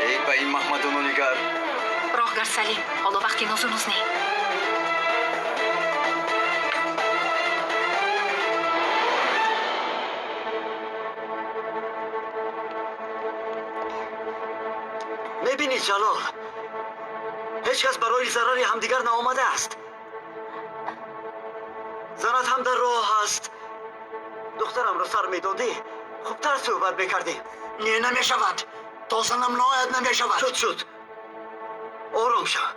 Эй, ба ин Маҳмадону нигар. Роҳгар Салим, ҳоло вақти нозу нуз не. Мебинӣ, Ҷалол, ҳеҷ кас барои зарари ҳамдигар наомадааст. Занат ҳам дар роҳ аст. Духтарамро сар медодӣ, хубтар суҳбат мекардем. Не, намешавад. То занам наояд, намешавад. Шуд, шуд. Ором шав.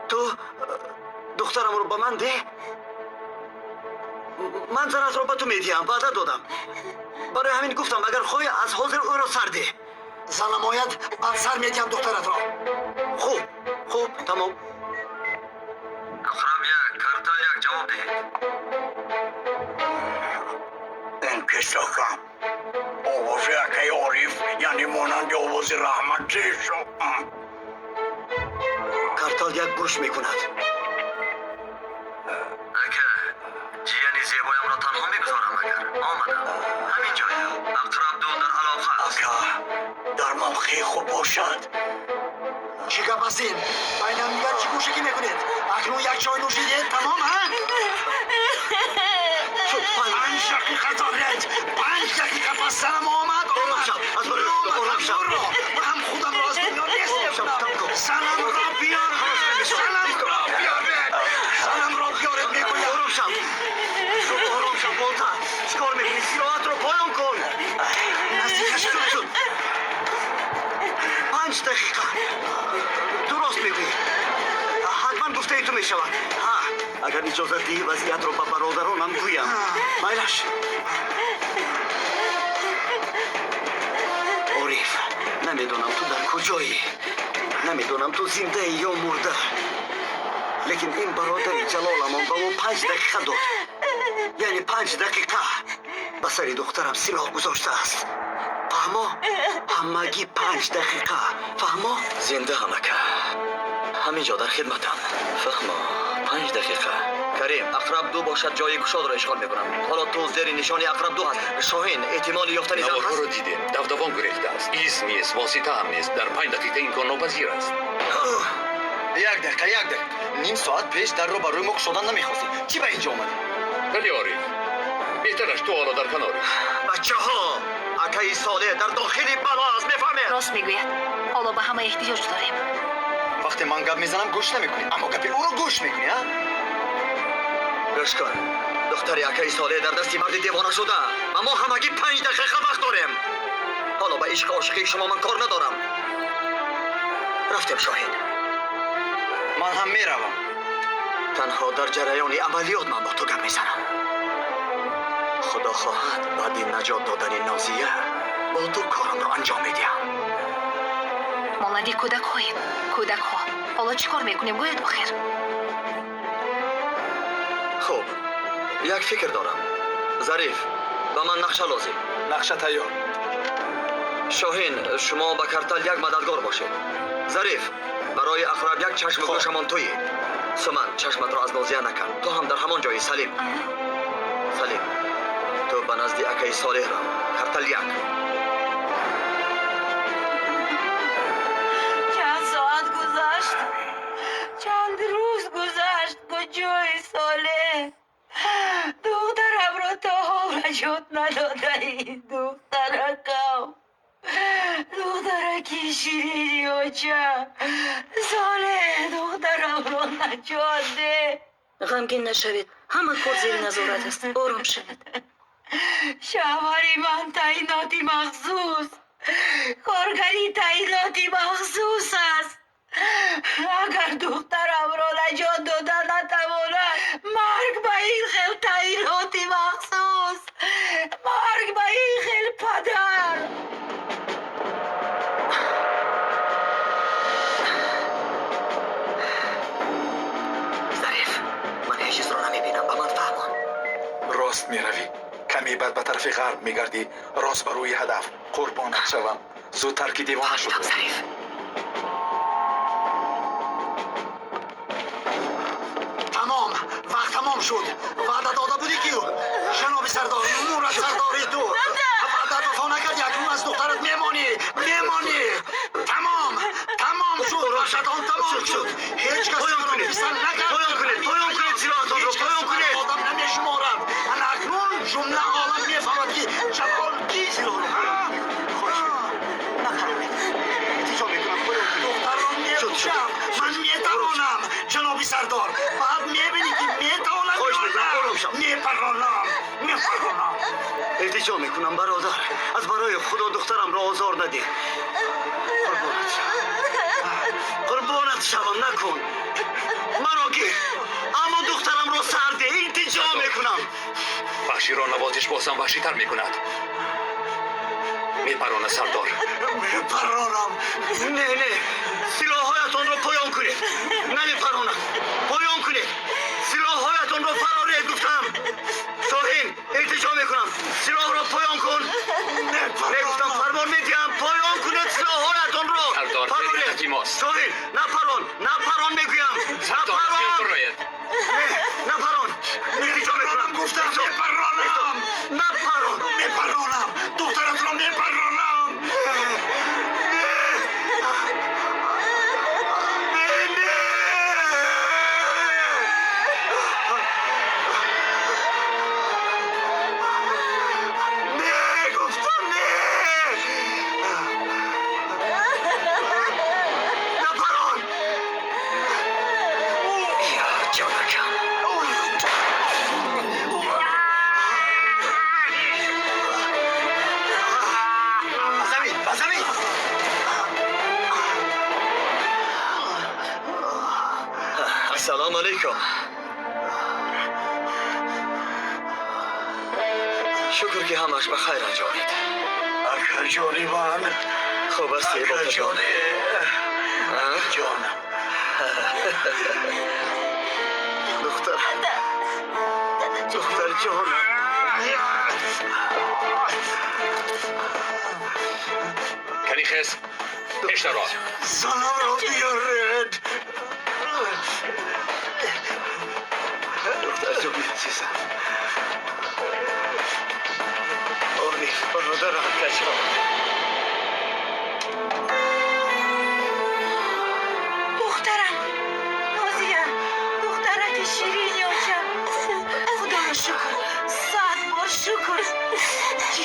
Ту духтарамро ба ман деҳ. Ман занатро ба ту медиҳам, ваъда додам. Барои ҳамин гуфтам, агар хоҳӣ, аз ҳозир ӯро сар деҳ. Занам ояд, баъд сар медиҳам духтаратро. Хуб, хуб, тамом. Ақраб як, Картал як, ҷавоб диҳед. Ин кисакам овози акаи Ориф, яъне монанди овози раҳмати. Картал як гӯш мекунад. Ака, ҷияни зебоямро танҳо мегузорам агар. Омадам. Ҳамин ҷоям. Ақраб ду дар алоқа аст. Ака, дар мавқеи хуб бошад. Чӣ гап аст ин? Байни ҳамдигар чӣ гӯшакӣ мекунед? Акнун як чой нӯшидед, тамом, ҳа? Шуд, 5 дақиқа доред. 5 дақиқа пас занам омад, Ором шав, аз барои омад, ором шав. ҳам ва ҳам худамро аз дунё нест Ором шав, мекунам. там кун. Занамро биёред, занамро биёред, занамро биёред, мегӯям. Ором шав. Шуд, ором шав, болта. Чӣ кор мекунӣ? Сироатро поён кун. Наздика Шуд, шуд. шуд. 5 дақиқа. Ту рост мегӯӣ. Ҳатман гуфтаи ту мешавад. Ҳа, агар иҷозат диҳӣ, вазъиятро ба бародаронам гӯям. Майлаш. Ориф, намедонам ту дар куҷоӣ. Намедонам ту зиндаӣ ё мурда. Лекин ин бародари Ҷалоламон ба ӯ 5 дақиқа дод. Яъне 5 дақиқа ба сари духтарам силоҳ гузоштааст. Фаҳмо? Ҳамагӣ 5 дақиқа. Фаҳмо? Зиндаам, ака. Ҳамин ҷо дар хидматам. Фаҳмо, 5 дақиқа. Карим, ақраб ду бошад, ҷои кушодро ишғол мекунам. Ҳоло ту зери нишони ақраб ду ҳаст. Шоҳин, эҳтимоли ёфтани зан ҳаст? Наворҳоро дидем. Давдавон гурехтааст. Из нест, восита ҳам нест. Дар 5 дақиқа имконнопазир аст. Як дақиқа, як дақиқа. Ним соат пеш дарро ба рӯи мо кушодан намехостӣ. Чӣ ба инҷо омадӣ? Вале Ориф, беҳтараш ту ҳоло дар канорӣ. Бачаҳо, акаи Солеҳ дар дохили бало аст, мефаҳмед? Рост мегӯяд. Ҳоло ба ҳама эҳтиёҷ дорем. Вақте ман гап мезанам, гӯш намекунӣ, аммо гапи ӯро гӯш мекунӣ, а? Гӯш кун. Духтари акаи Солеҳ дар дасти марди девона шуда ва мо ҳамагӣ 5 дақиқа вақт дорем. Ҳоло ба ишқи ошиқии шумо ман кор надорам. Рафтем, Шоҳин. Ман ҳам меравам. Танҳо дар ҷараёни амалиёт ман бо ту гап мезанам. Худо хоҳад, баъди наҷот додани Нозия бо ту корамро анҷом медиҳам. Монанди кӯдакҳоем. Кӯдакҳо. Ҳоло чӣ кор мекунем, гӯед охир? Хуб, як фикр дорам. Зариф, ба ман нақша лозим. Нақша тайёр. Шоҳин, шумо ба Картал як мададгор бошед. Зариф, барои ақраб як чашму гӯшамон туӣ. Суман, чашматро аз Нозия накан. Ту ҳам дар ҳамон ҷои. Салим, Салим, ту ба назди акаи Солеҳ рав. Картал як. Чанд соат гузашт, чанд рӯз гузашт, куҷои Солеҳ? Духтарамро то ҳол наҷот надодаӣ, духтаракам. Духтараки ширини оча. Солеҳ, духтарамро наҷот деҳ. Ғамгин нашавед, ҳама кор зери назорат аст. Ором шавед. Шавҳари ман таъиноти махсус, коргари таъиноти махсус аст. Агар духтарамро наҷот дода натавонад, марг ба ин хел таъиноти махсус, марг ба ин хел падар. Меравӣ. Каме баъд ба тарафи ғарб мегардӣ. Рост ба рӯи ҳадаф. Қурбонат шавам. Зудтар ки девона шуд. Зариф. Тамом, вақт тамом шуд. Ваъда дода будӣ ки ҷаноби сардор, мурад сардори ту. Ваъдат вафо накардӣ, акнун аз духтарат мемонӣ, мемонӣ. Тамом, тамом шуд, ваҳшатон тамом шуд. Ҳеҷ кас маро писанд накард. Поён кунед, поён кунед силоҳатонро, Ҳеҷ кас поён маро кунед. одам намешуморад. Ана акнун ҷумла олам мефаҳмад ки Ҷалол кист. Хоҳиш мекунам. Напаронед. Илтиҷо мекунам, поён кунед. Духтарро мекушам. Ман метавонам, ҷаноби сардор. Баъд мебинӣ ки метавонам Хоҳиш ё мекунам, на. ором шав. Мепаронам, мепаронам. Илтиҷо мекунам, бародар. Аз барои Худо духтарамро озор надиҳ. Қурбонат шавам. Қурбонат шавам, накун. Маро гир. Аммо духтарамро сар деҳ. Илтиҷо мекунам. Ваҳширо навозиш бозам ваҳшитар мекунад. Мепарона сардор. Мепаронам. Не, не. Силоҳҳоятонро поён кунед. Намепаронам. Поён кунед. Силоҳҳоятонро фароред гуфтам. Шоҳин, илтиҷо мекунам. Силоҳро поён кун. Не гуфтам, фармон медиҳам. Поён кунед силоҳҳоятонро. Сардор, Фароред. ҳақиқати мост. Шоҳин, напарон, напарон мегӯям. Сардор, аз миён Напарон. бароед. Не, напарон. Илтиҷо мекунам. Гуфтам, мепаронам. Напарон. Мепаронам. Духтаратро мепаронам. Не, не. Не, гуфтам, не. Напарон. Ё ҷонакам. Ба замин, ба замин. Ассалому алайкум. Шукр ки ҳамаш ба хайр анҷомид. Акаҷони ман. Хуб ҳастӣ, ботаҷон? Акаҷони. Ҷон. Духтар. Духтар ҷонам. Канихез, пештаро. Занамро биёред. Духтар ҷони азизам. Ориф, бародарам, акаҷон. Духтарам, Нозия, духтараки ширини очам. Худоро шукр, 100 бор шукр.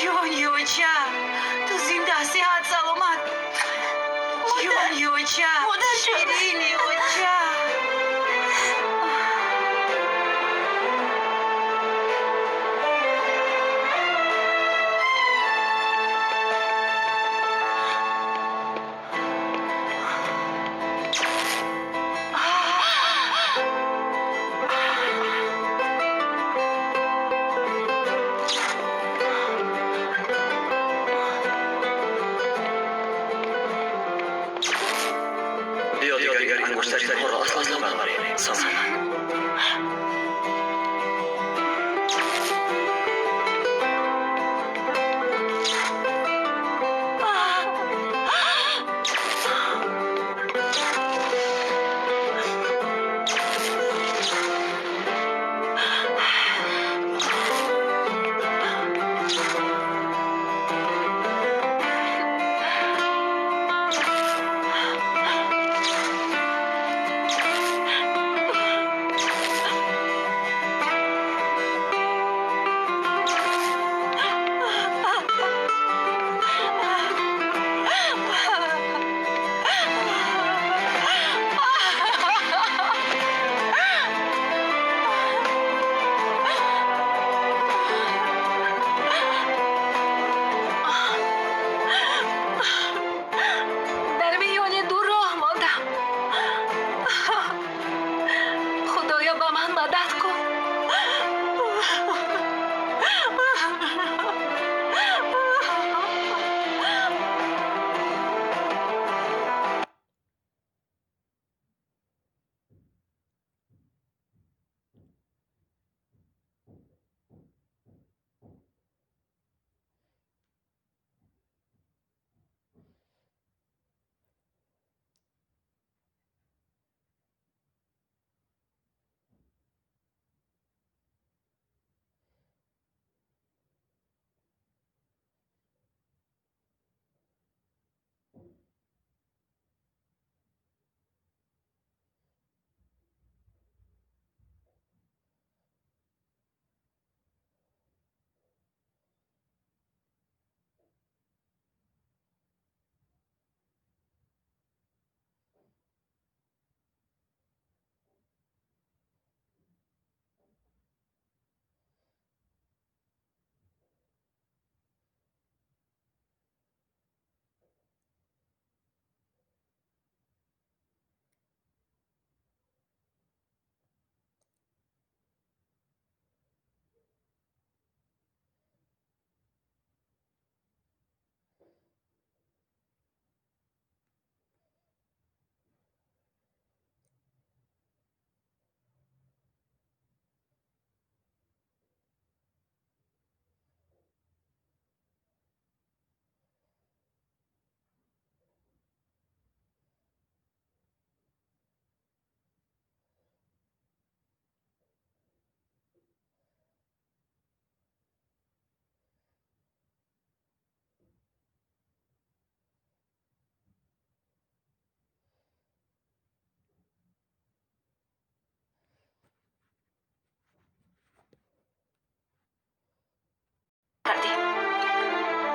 Ҷони очам, ту зинда, сиҳат, саломат. Ҷони очам, Модарҷон. ширини очам. Биё дигар ангуштаринҳоро аслан барбарем. Саман.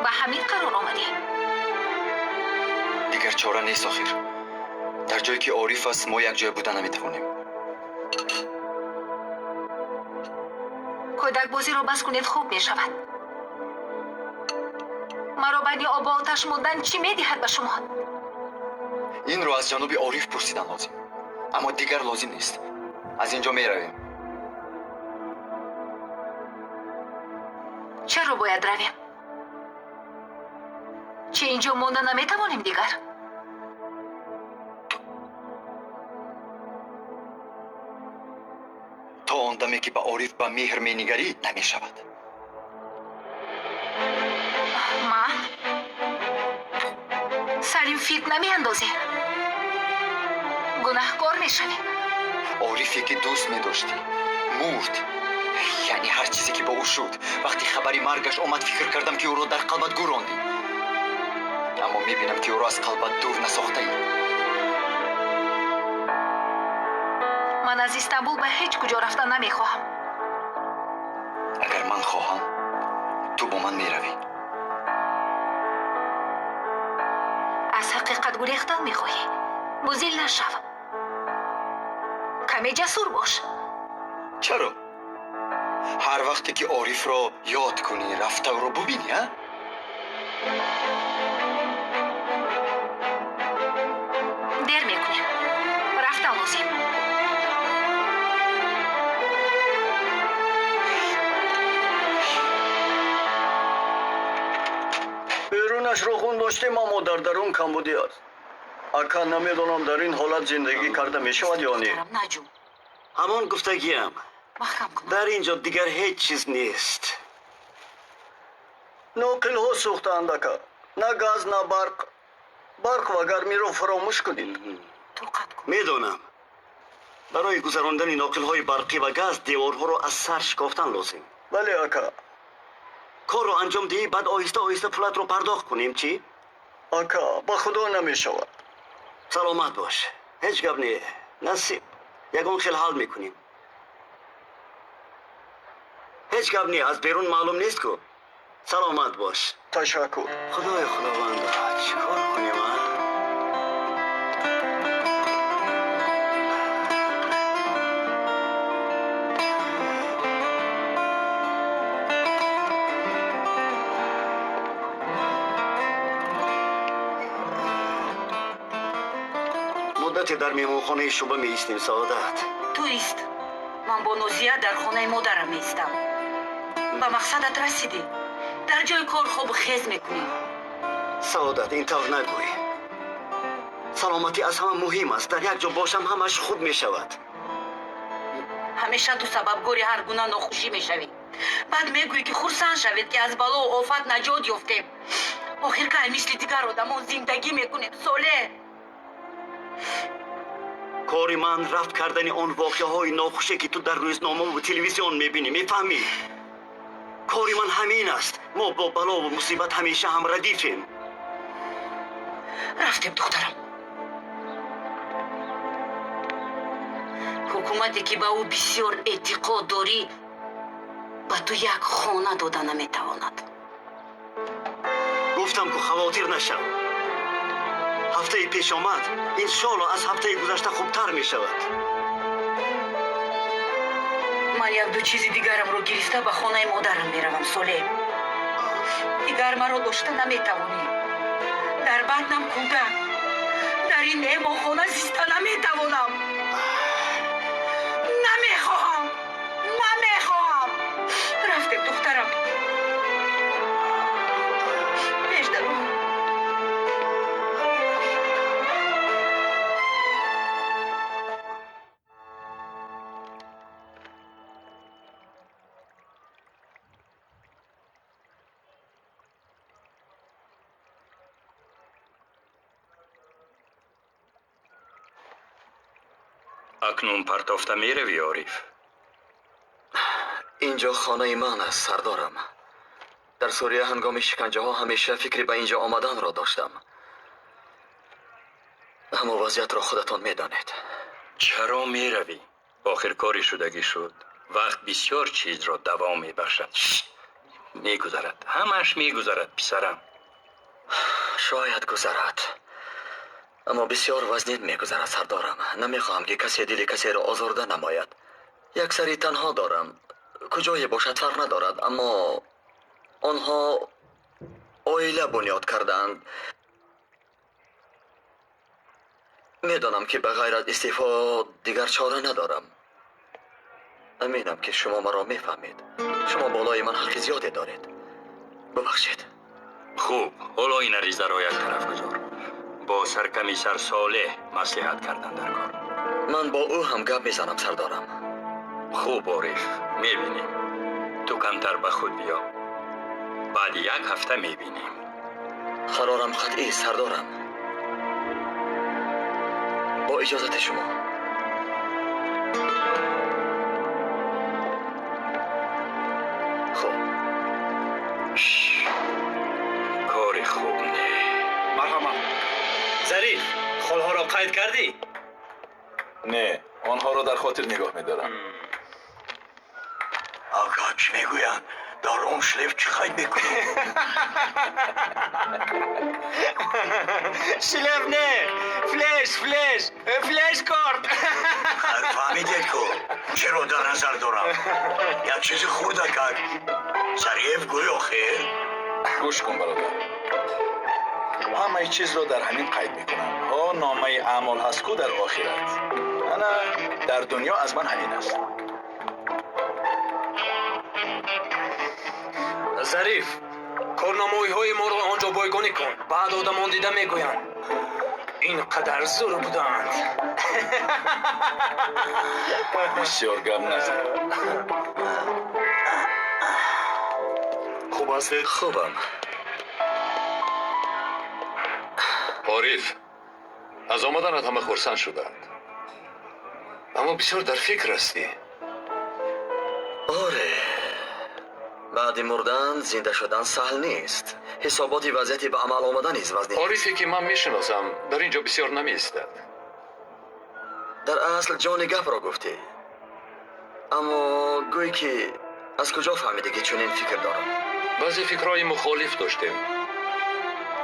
Ба ҳамин қарор омадӣ? Дигар чора нест охир. Дар ҷое ки Ориф аст, мо якҷоя буда наметавонем. Кӯдакбозиро бас кунед, хуб мешавад. Маро байни обу оташ мондан чӣ медиҳад ба шумо? Инро аз ҷаноби Ориф пурсидан лозим. Аммо дигар лозим нест. Аз ин ҷо меравем. Чаро бояд равем? Чӣ ин ҷо монда наметавонем дигар? То он даме ки ба Ориф ба меҳр менигарӣ, намешавад. Ман? Салим фитна меандозем. Гунаҳкор мешавем. Орифе ки дӯст медоштӣ, мурд. Яъне ҳар чизе ки бо ӯ шуд. Вақти хабари маргаш омад, фикр кардам ки ӯро дар қалбат гӯрондӣ. Аммо мебинам ки ӯро аз қалбат дур насохтаӣ. Ман аз Истанбул ба ҳеҷ куҷо рафта намехоҳам. Агар ман хоҳам, ту бо ман меравӣ. Аз ҳақиқат гурехтан мехоҳӣ? Бузил нашав. Каме ҷасур бош. Чаро? Ҳар вақте ки Орифро ёд кунӣ, рафта ӯро бубинӣ, а? Дер мекунем. Рафтан лозим. Берунашро хун доштем, аммо дар дарун камбудӣ аст. Ака, намедонам дар ин ҳолат зиндагӣ карда мешавад ё не. Наҷум. Ҳамон гуфтагиам. Маҳкам кун. Дар ин ҷо дигар ҳеҷ чиз нест. Ноқилҳо сӯхтаанд, ака. На газ, на барқ. Барқ ва гармиро фаромӯш кунед. Тоқат кун. Медонам. Барои гузарондани ноқилҳои барқӣ ва газ деворҳоро аз сар шикофтан лозим. Бале, ака. Корро анҷом диҳӣ, баъд оҳиста оҳиста пулатро пардохт кунем, чӣ? Ака, ба худо намешавад. Саломат бош. Ҳеҷ гап не. Насиб. Ягон хел ҳал мекунем. Ҳеҷ гап не, аз берун маълум нест ку. Саломат бош. Ташаккур. Худои худовандо, чӣ кор кунем, а? Муддате дар меҳмонхонаи шуъба меистем, Саодат. Ту ист. Ман бо Нозия дар хонаи модарам меистам. Ба мақсадат расидӣ. Дар ҷои кор хобу хез мекунӣ. Саодат, ин тавр нагӯй. Саломатӣ аз ҳама муҳим аст. Дар як ҷо бошам, ҳамаш хуб мешавад. Ҳамеша ту сабабгори ҳар гуна нохушӣ мешавӣ. Баъд мегӯӣ ки хурсанд шавед, ки аз балову офат наҷот ёфтем. Охир кай мисли дигар одамон зиндагӣ мекунем, Солеҳ. Кори ман рафт кардани он воқеаҳои нохуше ки ту дар рӯзномаву телевизион мебинӣ, мефаҳмӣ? Кори ман ҳамин аст. Мо бо балову мусибат ҳамеша ҳамрадифем. Рафтем, духтарам. Ҳукумате ки ба ӯ бисёр эътиқод дорӣ, ба ту як хона дода наметавонад. Гуфтам ку хавотир нашав. Ҳафтаи пешомад иншоалло аз ҳафтаи гузашта хубтар мешавад. Ман якду чизи дигарамро гирифта ба хонаи модарам меравам, Солеҳ. Дигар маро дошта наметавонӣ. Дар батнам кӯдак. Дар ин меҳмонхона зиста наметавонам. Намехоҳам. Намехоҳам. Рафтем, духтарам. Пеш даро. Акнун партофта меравӣ, Ориф? Инҷо хонаи ман аст, сардорам. Дар Сурия ҳангоми шиканҷаҳо ҳамеша фикри ба инҷо омаданро доштам. Аммо вазъиятро худатон медонед. Чаро меравӣ? Охир кори шудагӣ шуд. Вақт бисёр чизро давом мебахшад. Мегузарад, ҳамааш мегузарад, писарам. Шояд гузарад, аммо бисёр вазнин мегузарад, сардорам. Намехоҳам, ки касе дили касеро озурда намояд. Як сари танҳо дорам. Куҷое бошад, фарқ надорад, аммо онҳо оила бунёд кардаанд. Медонам, ки ба ғайр аз истеъфо дигар чора надорам. Аминам, ки шумо маро мефаҳмед. Шумо болои ман ҳаққи зиёде доред. Бубахшед. Хуб, ҳоло ин аризаро як тараф гузор. Бо саркамисар Солеҳ маслиҳат кардан дар кор. Ман бо ӯ ҳам гап мезанам, сардорам. Хуб, Ориф, мебинем. Ту камтар ба худ биё. Баъди як ҳафта мебинем. Қарорам қатъӣ, сардорам. Бо иҷозати шумо. Хуб. Кори хуб не. Марҳамат. Зариф, холҳоро қайд кардӣ? Не, онҳоро дар хотир нигоҳ медорам. Ака, чӣ мегӯянд? Дар он шлеф чӣ қайд мекунӣ? Шлеф не, флеш, флеш, флеш корт. Хайр, фаҳмидед ку чиро дар назар дорам? Як чизи хурдакак. Зариф, гӯй охир. Гӯш кун, бародар, ҳамаи чизро дар ҳамин қайд мекунам. Ҳо, номаи аъмол ҳаст ку дар охират. Ана дар дунё аз ман ҳамин аст. Зариф, корнамоиҳои моро он ҷо бойгонӣ кун. Баъд одамон дида мегӯянд, ин қадар зур буданд. Бисёр гап назан. Хуб ҳастед? Хубам. Ориф, аз омаданат ҳама хурсанд шуданд, аммо бисёр дар фикр ҳастӣ. Оре, баъди мурдан зинда шудан саҳл нест. Ҳисоботи вазъияти ба амал омада низ вазнин. Орифе ки ман мешиносам, дар ин ҷо бисёр намеистад. Дар асл ҷони гапро гуфтӣ, аммо гӯй ки аз куҷо фаҳмидӣ, ки чунин фикр дорам? Баъзе фикрҳои мухолиф доштем,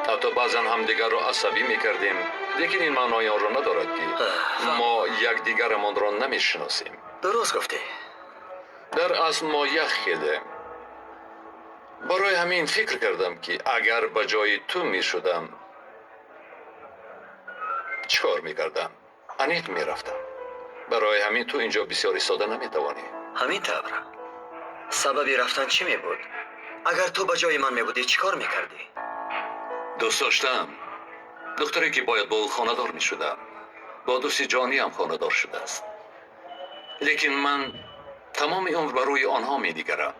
ҳатто баъзан ҳамдигарро асабӣ мекардем, лекин ин маънои онро надорад, ки мо якдигарамонро намешиносем. Дуруст гуфтӣ. Дар асл мо як хелем. Барои ҳамин фикр кардам, ки агар ба ҷои ту мешудам, чӣ кор мекардам? Аниқ мерафтам. Барои ҳамин ту ин ҷо бисёр истода наметавонӣ. Ҳамин тавр. Сабаби рафтан чӣ мебуд? Агар ту ба ҷои ман мебудӣ, чӣ кор мекардӣ? Дӯст доштам духтаре, ки бояд бо ӯ хонадор мешудам, бо дӯсти ҷониам хонадор шудааст. Лекин ман тамоми умр ба рӯи онҳо менигарам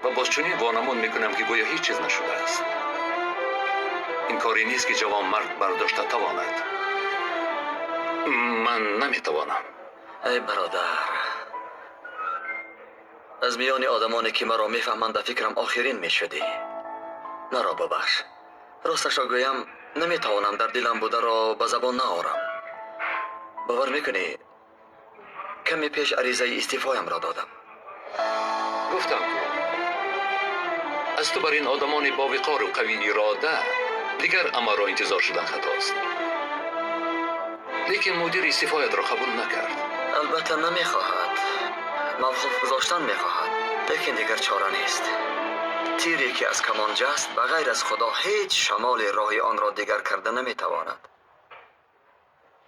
ва боз чунин вонамуд мекунам, ки гӯё ҳеҷ чиз нашудааст. Ин коре нест, ки ҷавонмард бардошта тавонад. Ман наметавонам. Эй бародар, аз миёни одамоне, ки маро мефаҳманд, ба фикрам охирин мешудӣ. Маро бубахш. Росташро гӯям, наметавонам дар дилам бударо ба забон наорам. Бовар мекунӣ, каме пеш аризаи истеъфоямро додам. Гуфтам ку, аз ту бар ин одамони бовиқору қавӣ ирода дигар амалро интизор шудан хатост. Лекин мудир истеъфоятро қабул накард. Албатта, намехоҳад, мавқуф гузоштан мехоҳад, лекин дигар чора нест. Тире ки аз камон ҷаст, ба ғайр аз Худо ҳеҷ шамоле роҳи онро дигар карда наметавонад.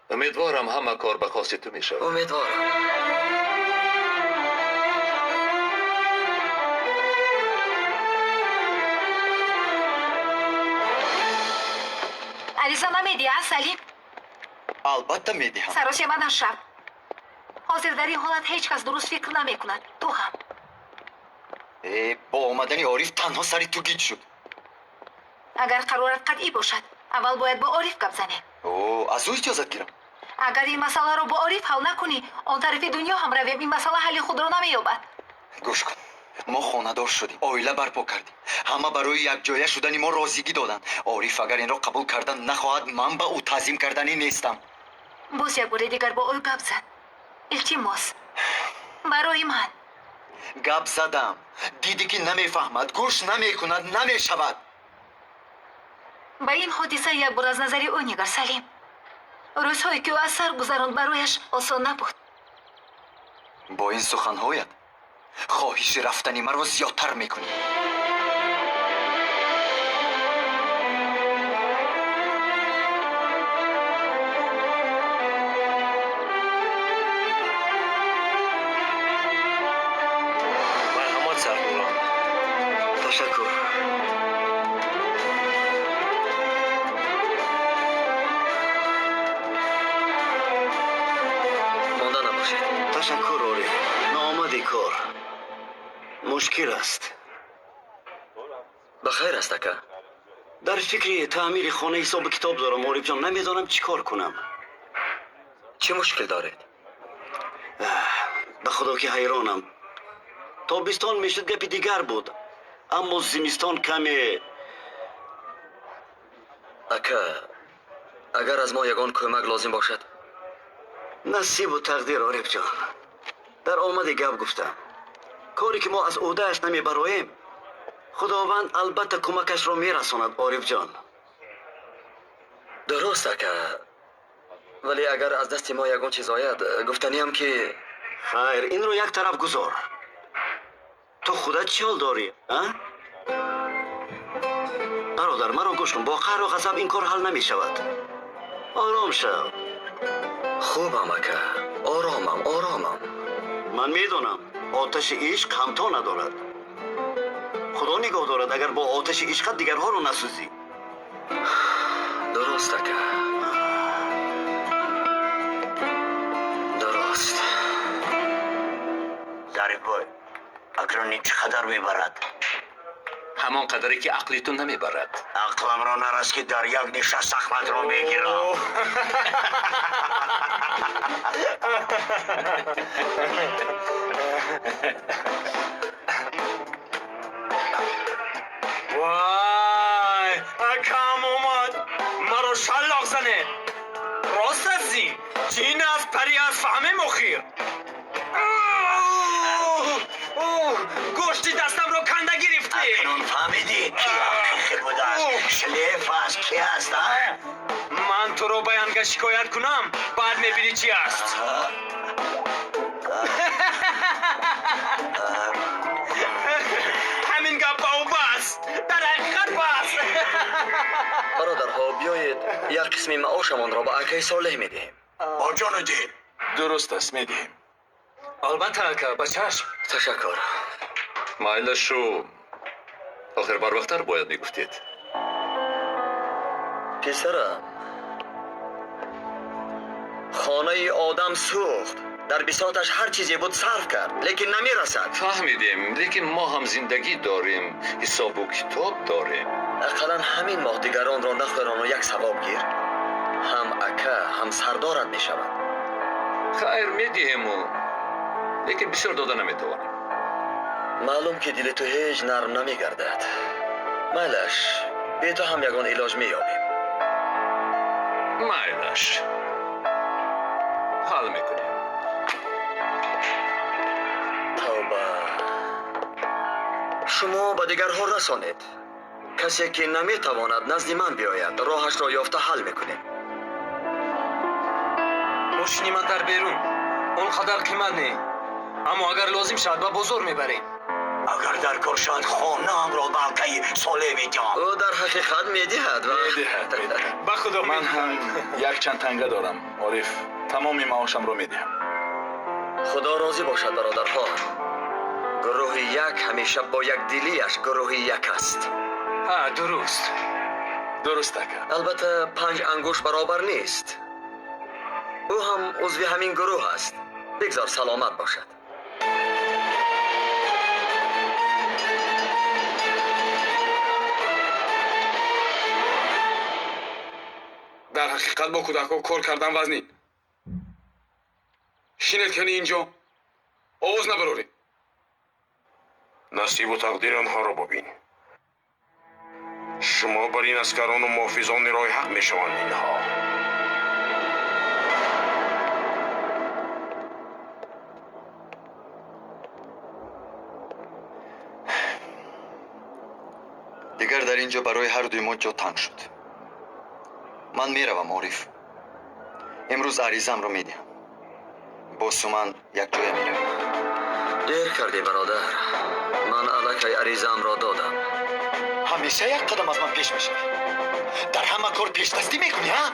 Умедворам, ҳама кор ба хости ту мешавад. Умедворам. Ариза намедиҳӣ, а, Салим? Албатта медиҳам. Саросема нашав. Ҳозир дар ин ҳолат ҳеҷ кас дуруст фикр намекунад, ту ҳам. Э, бо омадани Ориф танҳо сари ту гиҷ шуд. Агар қарорат қатъӣ бошад, аввал бояд бо Ориф гап занем. О, аз ӯ иҷозат гирам? Агар ин масъаларо бо Ориф ҳал накунӣ, он тарафи дунё ҳам равем, ин масъала ҳалли худро намеёбад. Гӯш кун, мо хонадор шудем, оила барпо кардем, ҳама барои якҷоя шудани мо розигӣ доданд. Ориф агар инро қабул кардан нахоҳад, ман ба ӯ таъзим карданӣ нестам. Боз як бори дигар бо ӯ гап зан, илтимос, барои ман. Гап задам, дидӣ ки намефаҳмад, гӯш намекунад, намешавад. Ба ин ҳодиса як бор аз назари ӯ нигар, Салим. Рӯзҳое ки ӯ аз сар гузаронд, барояш осон набуд. Бо ин суханҳоят хоҳиши рафтани маро зиёдтар мекунӣ. Марҳамат, сардорам. Ташаккур. Монда набошед. Ташаккур, Ориф. Ноомади кор мушкил аст. Ба хайр аст, ака? Дар фикри таъмири хона ҳисобу китоб дорам, Орифҷон. Намедонам чӣ кор кунам. Чӣ мушкил доред? Ба худо ки ҳайронам. Тобистон мешуд, гапи дигар буд, аммо зимистон каме. Ака, агар аз мо ягон кӯмак лозим бошад. Насибу тақдир, Орифҷон. Дар омади гап гуфтам, коре ки мо аз ӯҳдааш намебароем, худованд албатта кӯмакашро мерасонад, Орифҷон. Дуруст, ака, вале агар аз дасти мо ягон чиз ояд, гуфтаниам ки Хайр, инро як тараф гузор. Ту худат чӣ ҳол дорӣ, а? Бародар, маро гӯш кун, бо қаҳру ғазаб ин кор ҳал намешавад. Ором шав. Хубам, ака, оромам, оромам. Ман медонам, оташи ишқ ҳамто надорад. Худо нигоҳ дорад, агар бо оташи ишқат дигарҳоро насӯзӣ. Дуруст, ака, дуруст. Зарифбой, акнун ин чӣ қадар мебарад? Ҳамон қадаре ки ақли ту намебарад. Ақламро нарас, ки дар як нишаст ахматро мегирам. Вай, акам омад, маро шаллоқ занед. Рост аст, зин ҷин аст, пари аст, фаҳмем охир. Гӯшти дастамро канда гирифтӣ. Акнун фаҳмидӣ, ки ҳақиқӣ будааст, шлеф аст, ки аст, а? Ман туро ба янга шикоят кунам, баъд мебинӣ чӣ аст. Ҳамин гап ба ӯ бас, дар ҳақиқат бас. Бародарҳо, биёед як қисми маошамонро ба акаи Солеҳ медиҳем. Бо ҷону дил. Дуруст аст, медиҳем. Албатта, ака, ба чашм. Ташаккур. Майлашу, охир барвақттар бояд мегуфтед. Писарам, хонаи одам сӯхт, дар бисоташ ҳар чизе буд сарф кард, лекин намерасад. Фаҳмидем, лекин мо ҳам зиндагӣ дорем, ҳисобу китоб дорем. Ақаллан ҳамин моҳ дигаронро нахӯрону як савоб гир. Ҳам ака, ҳам сардорат мешавад. Хайр, медиҳему, лекин бисёр дода наметавонем. Маълум ки дили ту ҳеҷ нарм намегардад. Майлаш, бе ту ҳам ягон илоҷ меёбем. Майлаш, ҳал мекунем. Тавба, шумо ба дигарҳо расонед. Касе ки наметавонад, назди ман биёяд, роҳашро ёфта ҳал мекунем. Мошини ман дар берун, он қадар қимат не, аммо агар лозим шавад, ба бозор мебарем. Агар дар кор шавад, хонаамро ба акаи Солеҳ медиҳам. Ӯ дар ҳақиқат медиҳад ва Медиҳад, медиҳад. Ба худо. Ман ҳам якчанд танга дорам, Ориф. Тамоми маошамро медиҳам. Худо розӣ бошад, бародарҳо. Гурӯҳи як ҳамеша бо якдилиаш гурӯҳи як аст. Ҳа, дуруст. Дуруст, ака. Албатта, панҷ ангушт баробар нест. Ӯ ҳам узви ҳамин гурӯҳ аст. Бигзор саломат бошад. Дар ҳақиқат бо кӯдакҳо кор кардан вазнин. Шинед кани инҷо, овоз набароред. Насибу тақдири онҳоро бубин. Шумо бар ин аскарону муҳофизони роҳи ҳақ мешаванд инҳо. Дигар дар ин ҷо барои ҳар дуи мо ҷо танг шуд. Ман меравам, Ориф. Имрӯз аризаамро медиҳам. Бо Суман якҷоя меравем. Дер кардӣ, бародар. Ман аллакай аризаамро додам. Ҳамеша як қадам аз ман пеш мешавӣ. Дар ҳама кор пешдастӣ мекунӣ, ҳа?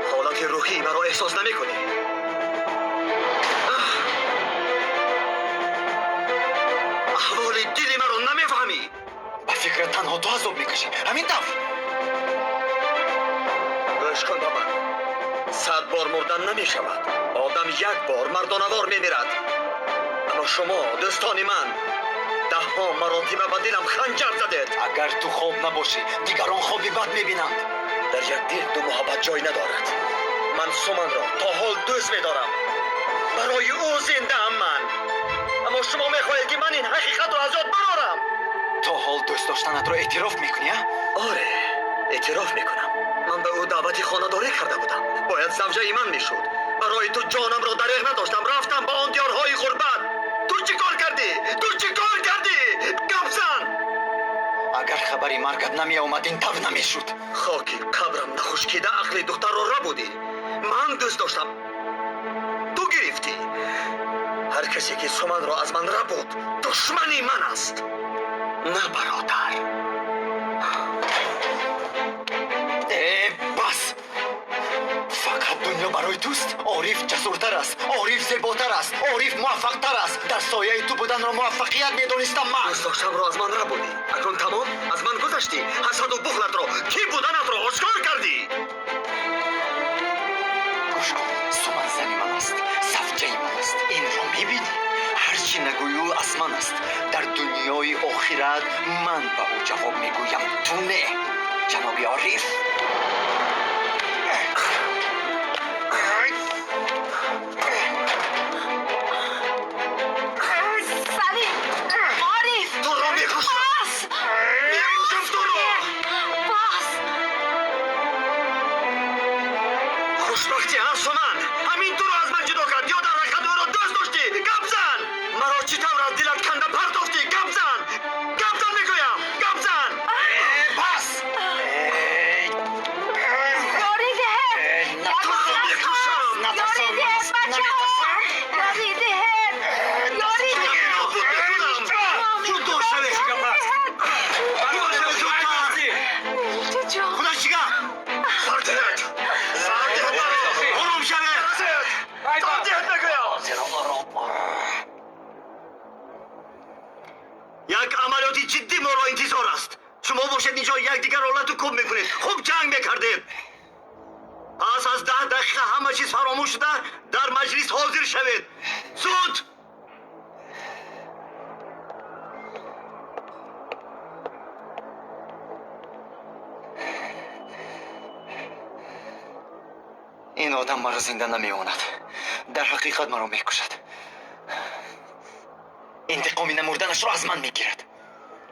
Ҳолати рӯҳии маро эҳсос намекунӣ. Аҳволи дили маро намефаҳмӣ. Ба фикрат танҳо ту азоб мекашӣ. Ҳамин тавр. Гӯш кун ба ман. 100 бор мурдан намешавад. Одам як бор мардонавор мемирад. Аммо шумо, дӯстони ман, даҳҳо маротиба ба дилам ханҷар задед. Агар ту хоб набошӣ, дигарон хоби бад мебинанд. Дар як дил ду муҳаббат ҷой надорад. Ман Суманро то ҳол дӯст медорам. Барои ӯ зиндаам ман. Аммо шумо мехоҳед, ки ман ин ҳақиқатро аз ёд барорам. То ҳол дӯст доштанатро эътироф мекунӣ, а? Оре, эътироф мекунам. Ман ба ӯ даъвати хонадорӣ карда будам. Бояд завҷаи ман мешуд. Барои ту ҷонамро дареғ надоштам. Рафтам ба он диёрҳои ғурбат. Ту чӣ кор кардӣ? Ту чӣ кор кардӣ? Гап зан! Агар хабари маргат намеомад, ин тавр намешуд. Хоки қабрам нахушкида ақли духтарро рабудӣ. Ман дӯст доштам, ту гирифтӣ. Ҳар касе ки Суманро аз ман рабуд, душмани ман аст. На бародар. Бас! Фақат дунё барои туст. Ориф ҷасуртар аст, Ориф зеботар аст, Ориф муваффақтар аст. Дар сояи ту буданро муваффақият медонистам ман. Дӯст доштамро аз ман рабудӣ. Акнун тамом, аз ман гузаштӣ. Ҳасаду бухлатро, кӣ буданатро ошкор кардӣ. Гӯш кун, Суман зани ман аст, завҷаи ман аст. Инро мебинӣ? Ҳар чӣ нагӯӣ, ӯ аз ман аст. Дар дунёи охират ман ба ӯ ҷавоб мегӯям, ту не, ҷаноби Ориф. Салим! Ориф! Туро мекушам! Бас! Мекушам туро! Бас! Хушбахтӣ, ҳа, Суман? Ҳамин туро аз ман ҷудо кард. Ё дар ҳақиқат ӯро дӯст доштӣ? Гап зан! Маро чӣ тавр аз дилат канда партофтӣ? Гап зан! Гап зан мегӯям! Гап зан! Бас! Ёрӣ диҳед! Туро мекушам! Ёрӣ диҳед, бачаҳо! Ёрӣ диҳед! Ёрӣ диҳед! Нобуд мекунам! Ҷудо шавед! Ҷудо шавед зудтар! Ҷон! Худо чӣ гап? Сар диҳед! Сар диҳед маро! Ором шавед! Сар диҳед мегӯям! Як амалиёти ҷиддӣ моро интизор аст. Шумо бошед инҷо якдигарро лату кӯб мекунед. Хуб ҷанг мекардед. Пас аз 10 дақиқа ҳама чиз фаромӯш шуда, дар маҷлис ҳозир шавед. Зуд! Ин одам маро зинда намемонад. Дар ҳақиқат маро мекушад. Интиқоми намурданашро аз ман мегирад.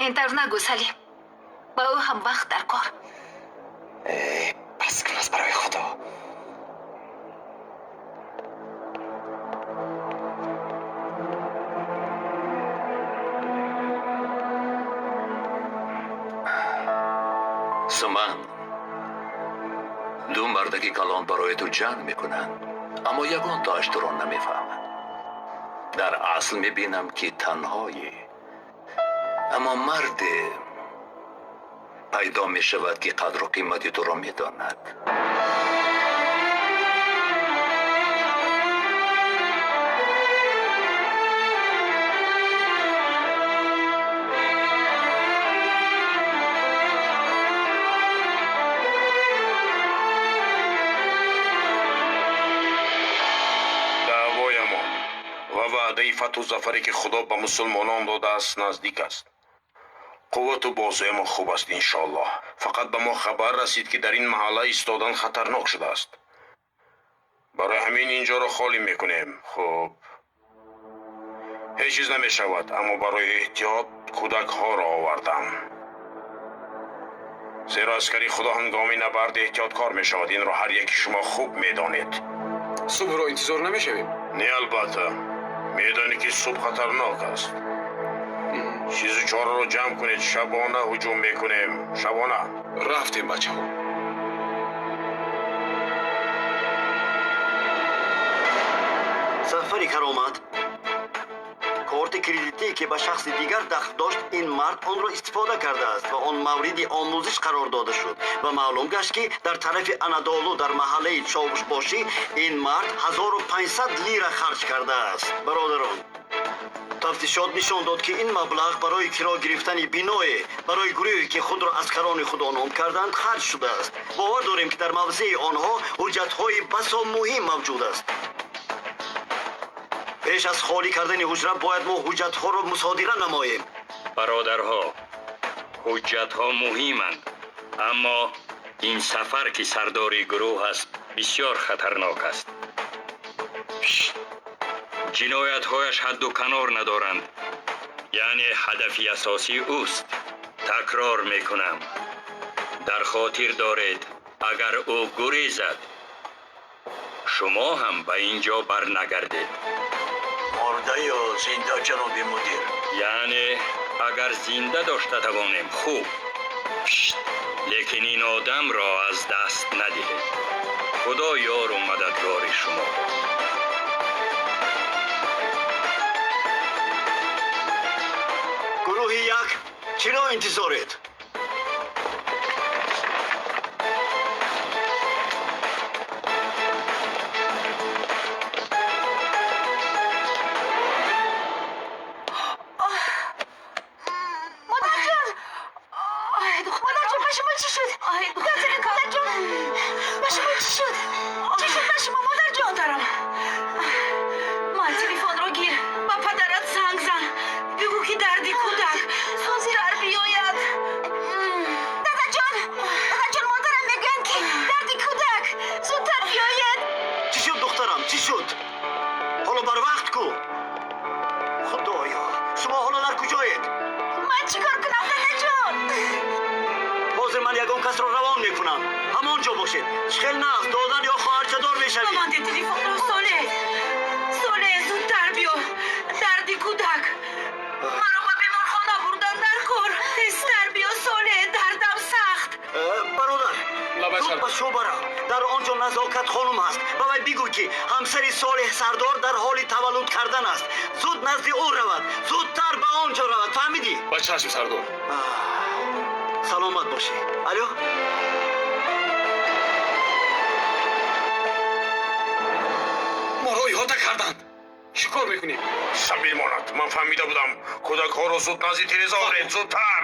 Ин тавр нагӯ, Салим. Ба ӯ ҳам вақт дар кор. Бас кун аз барои Худо. Суман, ду мардаки калон барои ту ҷанг мекунанд, аммо ягонтоаш туро намефаҳмад. Дар асл мебинам, ки танҳоӣ. Аммо марде пайдо мешавад, ки қадру қимати туро медонад. Даъвоямон ва ваъдаи фатҳу зафаре, ки Худо ба мусулмонон додааст, наздик аст. Қуввату бозуямон хуб аст, иншоаллоҳ. Фақат ба мо хабар расид, ки дар ин маҳалла истодан хатарнок шудааст. Барои ҳамин ин ҷоро холӣ мекунем. Хуб, ҳеҷ чиз намешавад, аммо барои эҳтиёт кӯдакҳоро овардам. Зеро аскари Худо ҳангоми набард эҳтиёткор мешавад. Инро ҳар яки шумо хуб медонед. Субҳро интизор намешавем? Не, албатта. Медонӣ ки субҳ хатарнок аст. Чизу чораро ҷамъ кунед, шабона ҳуҷум мекунем. Шабона. Рафтем, бачаҳо. Сафари Каромат, корти кредитие ки ба шахси дигар дахл дошт, ин мард онро истифода кардааст ва он мавриди омӯзиш қарор дода шуд ва маълум гашт, ки дар тарафи Анадолу дар маҳаллаи Човушбошӣ ин мард 1500 лира харҷ кардааст. Бародарон, тафтишот нишон дод, ки ин маблағ барои киро гирифтани биное барои гурӯҳе, ки худро аскарони худо ном карданд, харҷ шудааст. Бовар дорем, ки дар мавзеи онҳо ҳуҷҷатҳои басо муҳим мавҷуд аст. Пеш аз холӣ кардани ҳуҷра бояд мо ҳуҷҷатҳоро мусодира намоем. Бародарҳо, ҳуҷҷатҳо муҳиманд, аммо ин сафар, ки сардори гурӯҳ аст, бисёр хатарнок аст. Ҷиноятҳояш ҳадду канор надоранд, яъне ҳадафи асосӣ ӯст. Такрор мекунам, дар хотир доред, агар ӯ гурезад, шумо ҳам ба ин ҷо барнагардед. Мурда ё зинда, ҷаноби мудир? Яъне агар зинда дошта тавонем, хуб, лекин ин одамро аз даст надиҳед. Худо ёру мададгори шумо. Гурӯҳи як, чиро интизоред? Модарҷон, модарҷон, ба шумо чӣ шуд? Модарҷон, ба шумо чӣ шуд? Чӣ шуд ба шумо, модарҷон? Духтарам, ман телефонро гир, ба падарат занг зан, бигӯ, ки дарди кӯдак зудтар биёяд. Дадаҷон, дадаҷон, модарам мегӯянд, ки дарди кӯдак зудтар биёяд. Чӣ шуд, духтарам, чӣ шуд? Ҳоло барвақт ку. Худоё, шумо ҳоло дар куҷоед? Ман чӣ кор кунам, дадаҷон? Ҳозир ман ягон касро равон мекунам. Ҳамон ҷо бошед. Чӣ хел нағз, додар ё хоҳарчадор мешавӣ. Ба ман де телефонро, Солеҳ. Солеҳ, зудтар биё, дарди кӯдак. Маро ба беморхона бурдан дар кор. Тезтар биё, Солеҳ, дардам сахт. Бародар, зуд ба шӯъба рав. Дар он ҷо Назокат хонум ҳаст. Ба вай бигӯ, ки ҳамсари Солеҳ сардор дар ҳоли таваллуд кардан аст. Зуд назди ӯ равад, зудтар ба он ҷо равад. Фаҳмидӣ? Ба чашм, сардор. Саломат бошӣ. Алё. Моро иҳота карданд. Чӣ кор мекунем? Сабил монад. Ман фаҳмида будам. Кӯдакҳоро зуд назди тиреза оред, зудтар.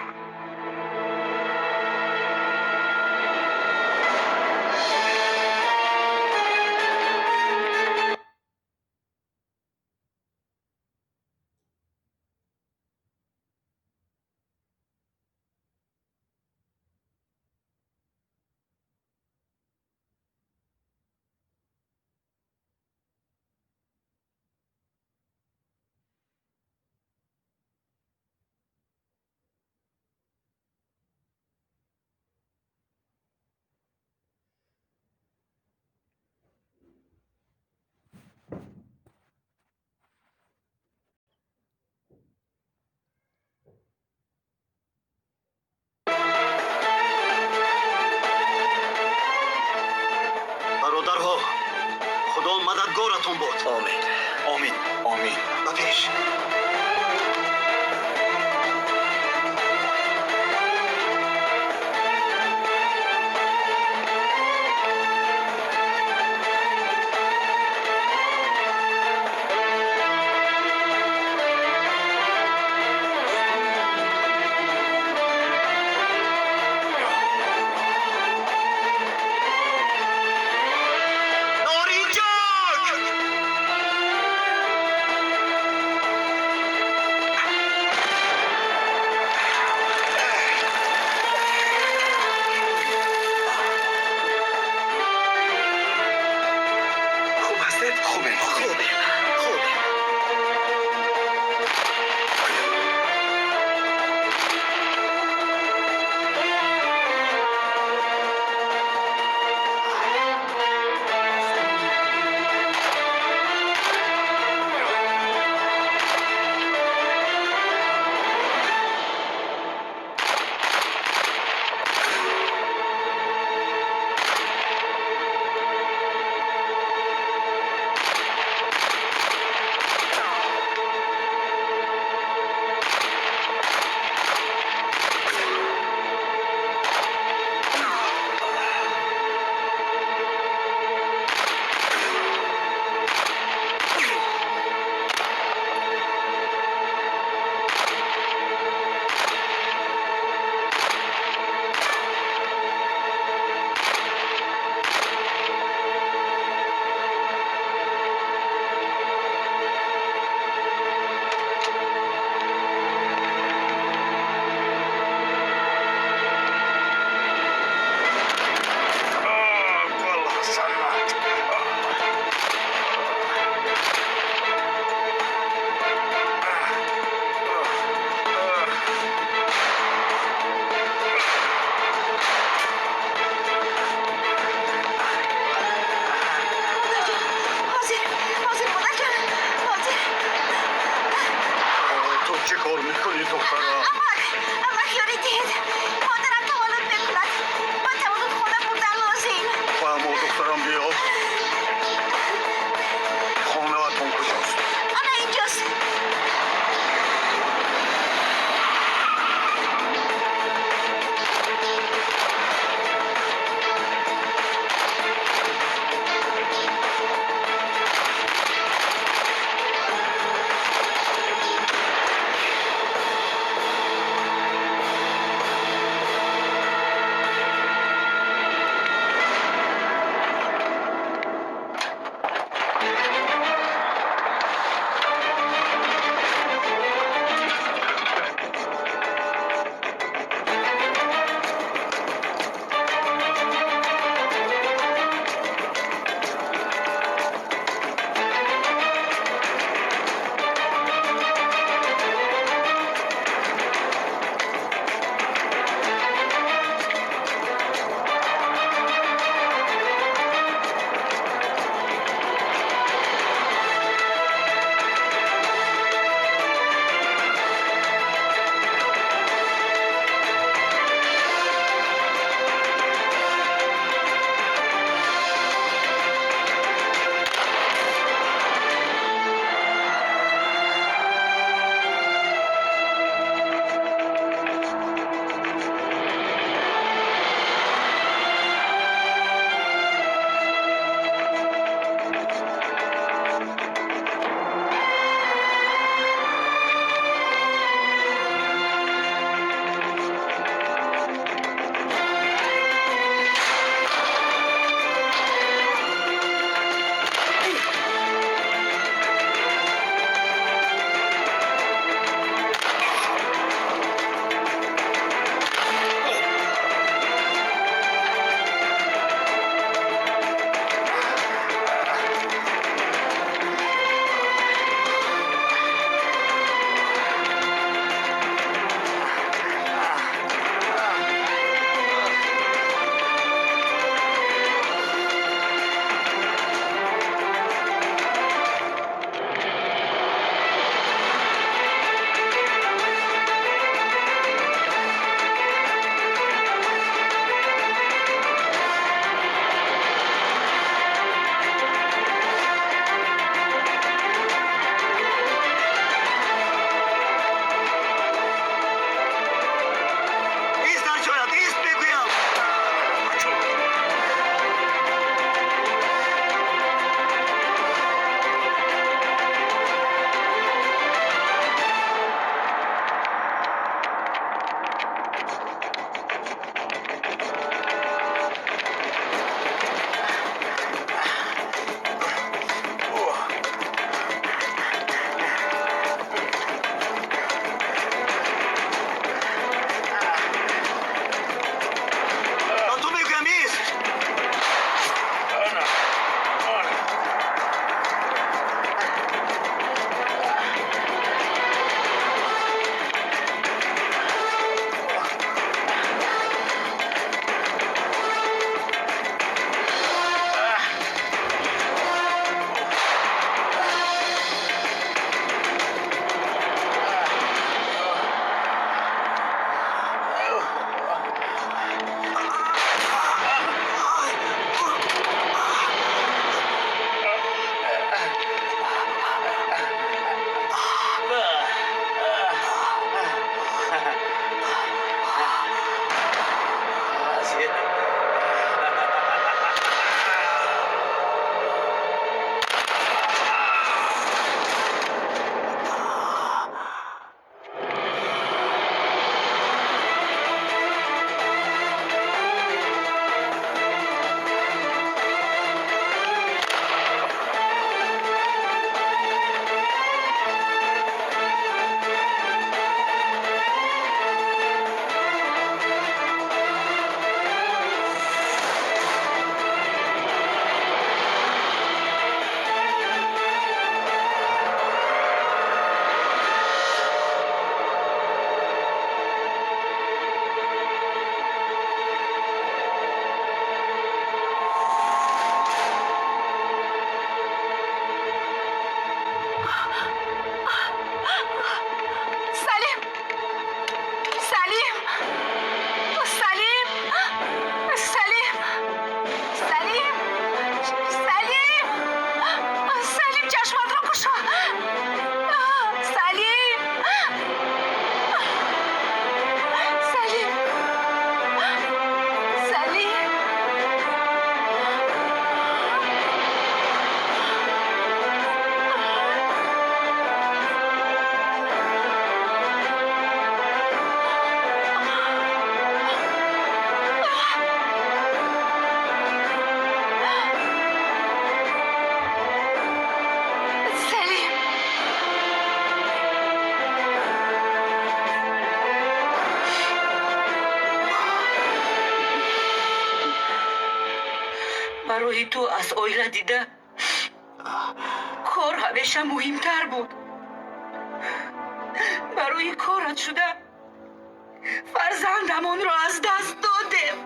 Бародарҳо, Худо мададгоратон бод. Омин. Омин. Омин. Ба пеш. Норинҷак! Чӣ кор мекунӣ, духтарам? Амак, амак, ёрӣ диҳед. Модарам таваллуд мекунад. Ба таваллудхона бурдан лозим. Фаҳмо, духтарам, биё. Хонаатон куҷост? Ана инҷост. Барои ту аз оила дида кор ҳамеша муҳимтар буд. Барои корат шуда фарзандамонро аз даст додем.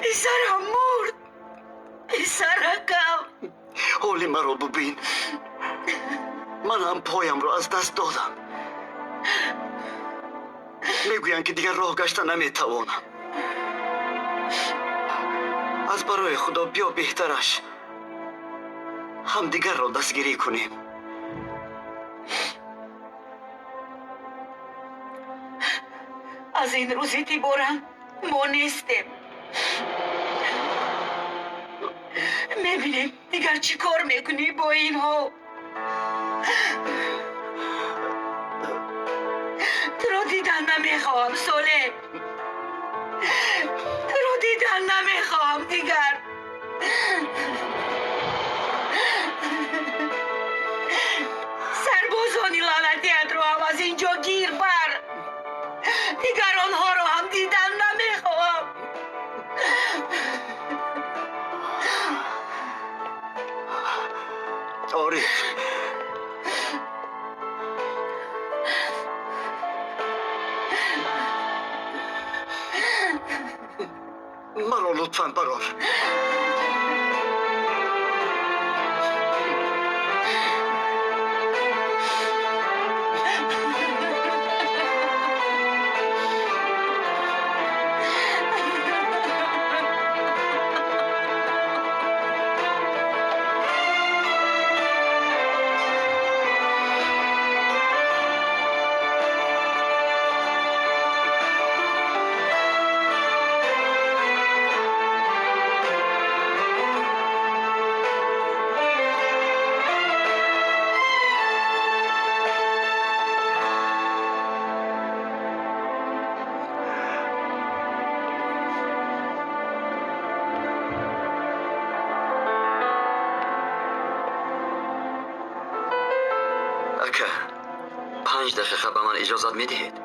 Писарам мурд. Писаракам. Ҳоли маро бубин. Ман ҳам поямро аз даст додам. Мегӯянд ки дигар роҳ гашта наметавонам. Аз барои Худо биё беҳтараш ҳамдигарро дастгирӣ кунем. Аз ин рӯз эътиборан мо нестем. Мебинем дигар чӣ кор мекунӣ бо инҳо. Туро дидан намехоҳам, Солеҳ. Туро дидан намехоҳам дигар. Сарбозони лаънатиятро ҳам аз ин ҷо гир бар. Дигар онҳоро ҳам дидан намехоҳам. Ориф, маро лутфан барор. Ака, 5 дақиқа ба ман иҷозат медиҳед?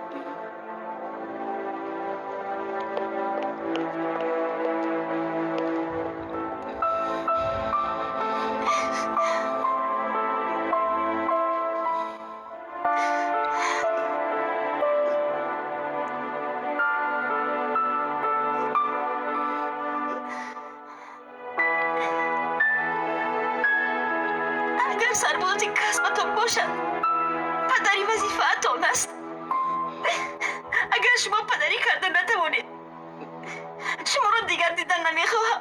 Агар сарбози касбатон бошад, падари вазифаатон аст. Агар шумо падарӣ карда натавонед, шуморо дигар дидан намехоҳам.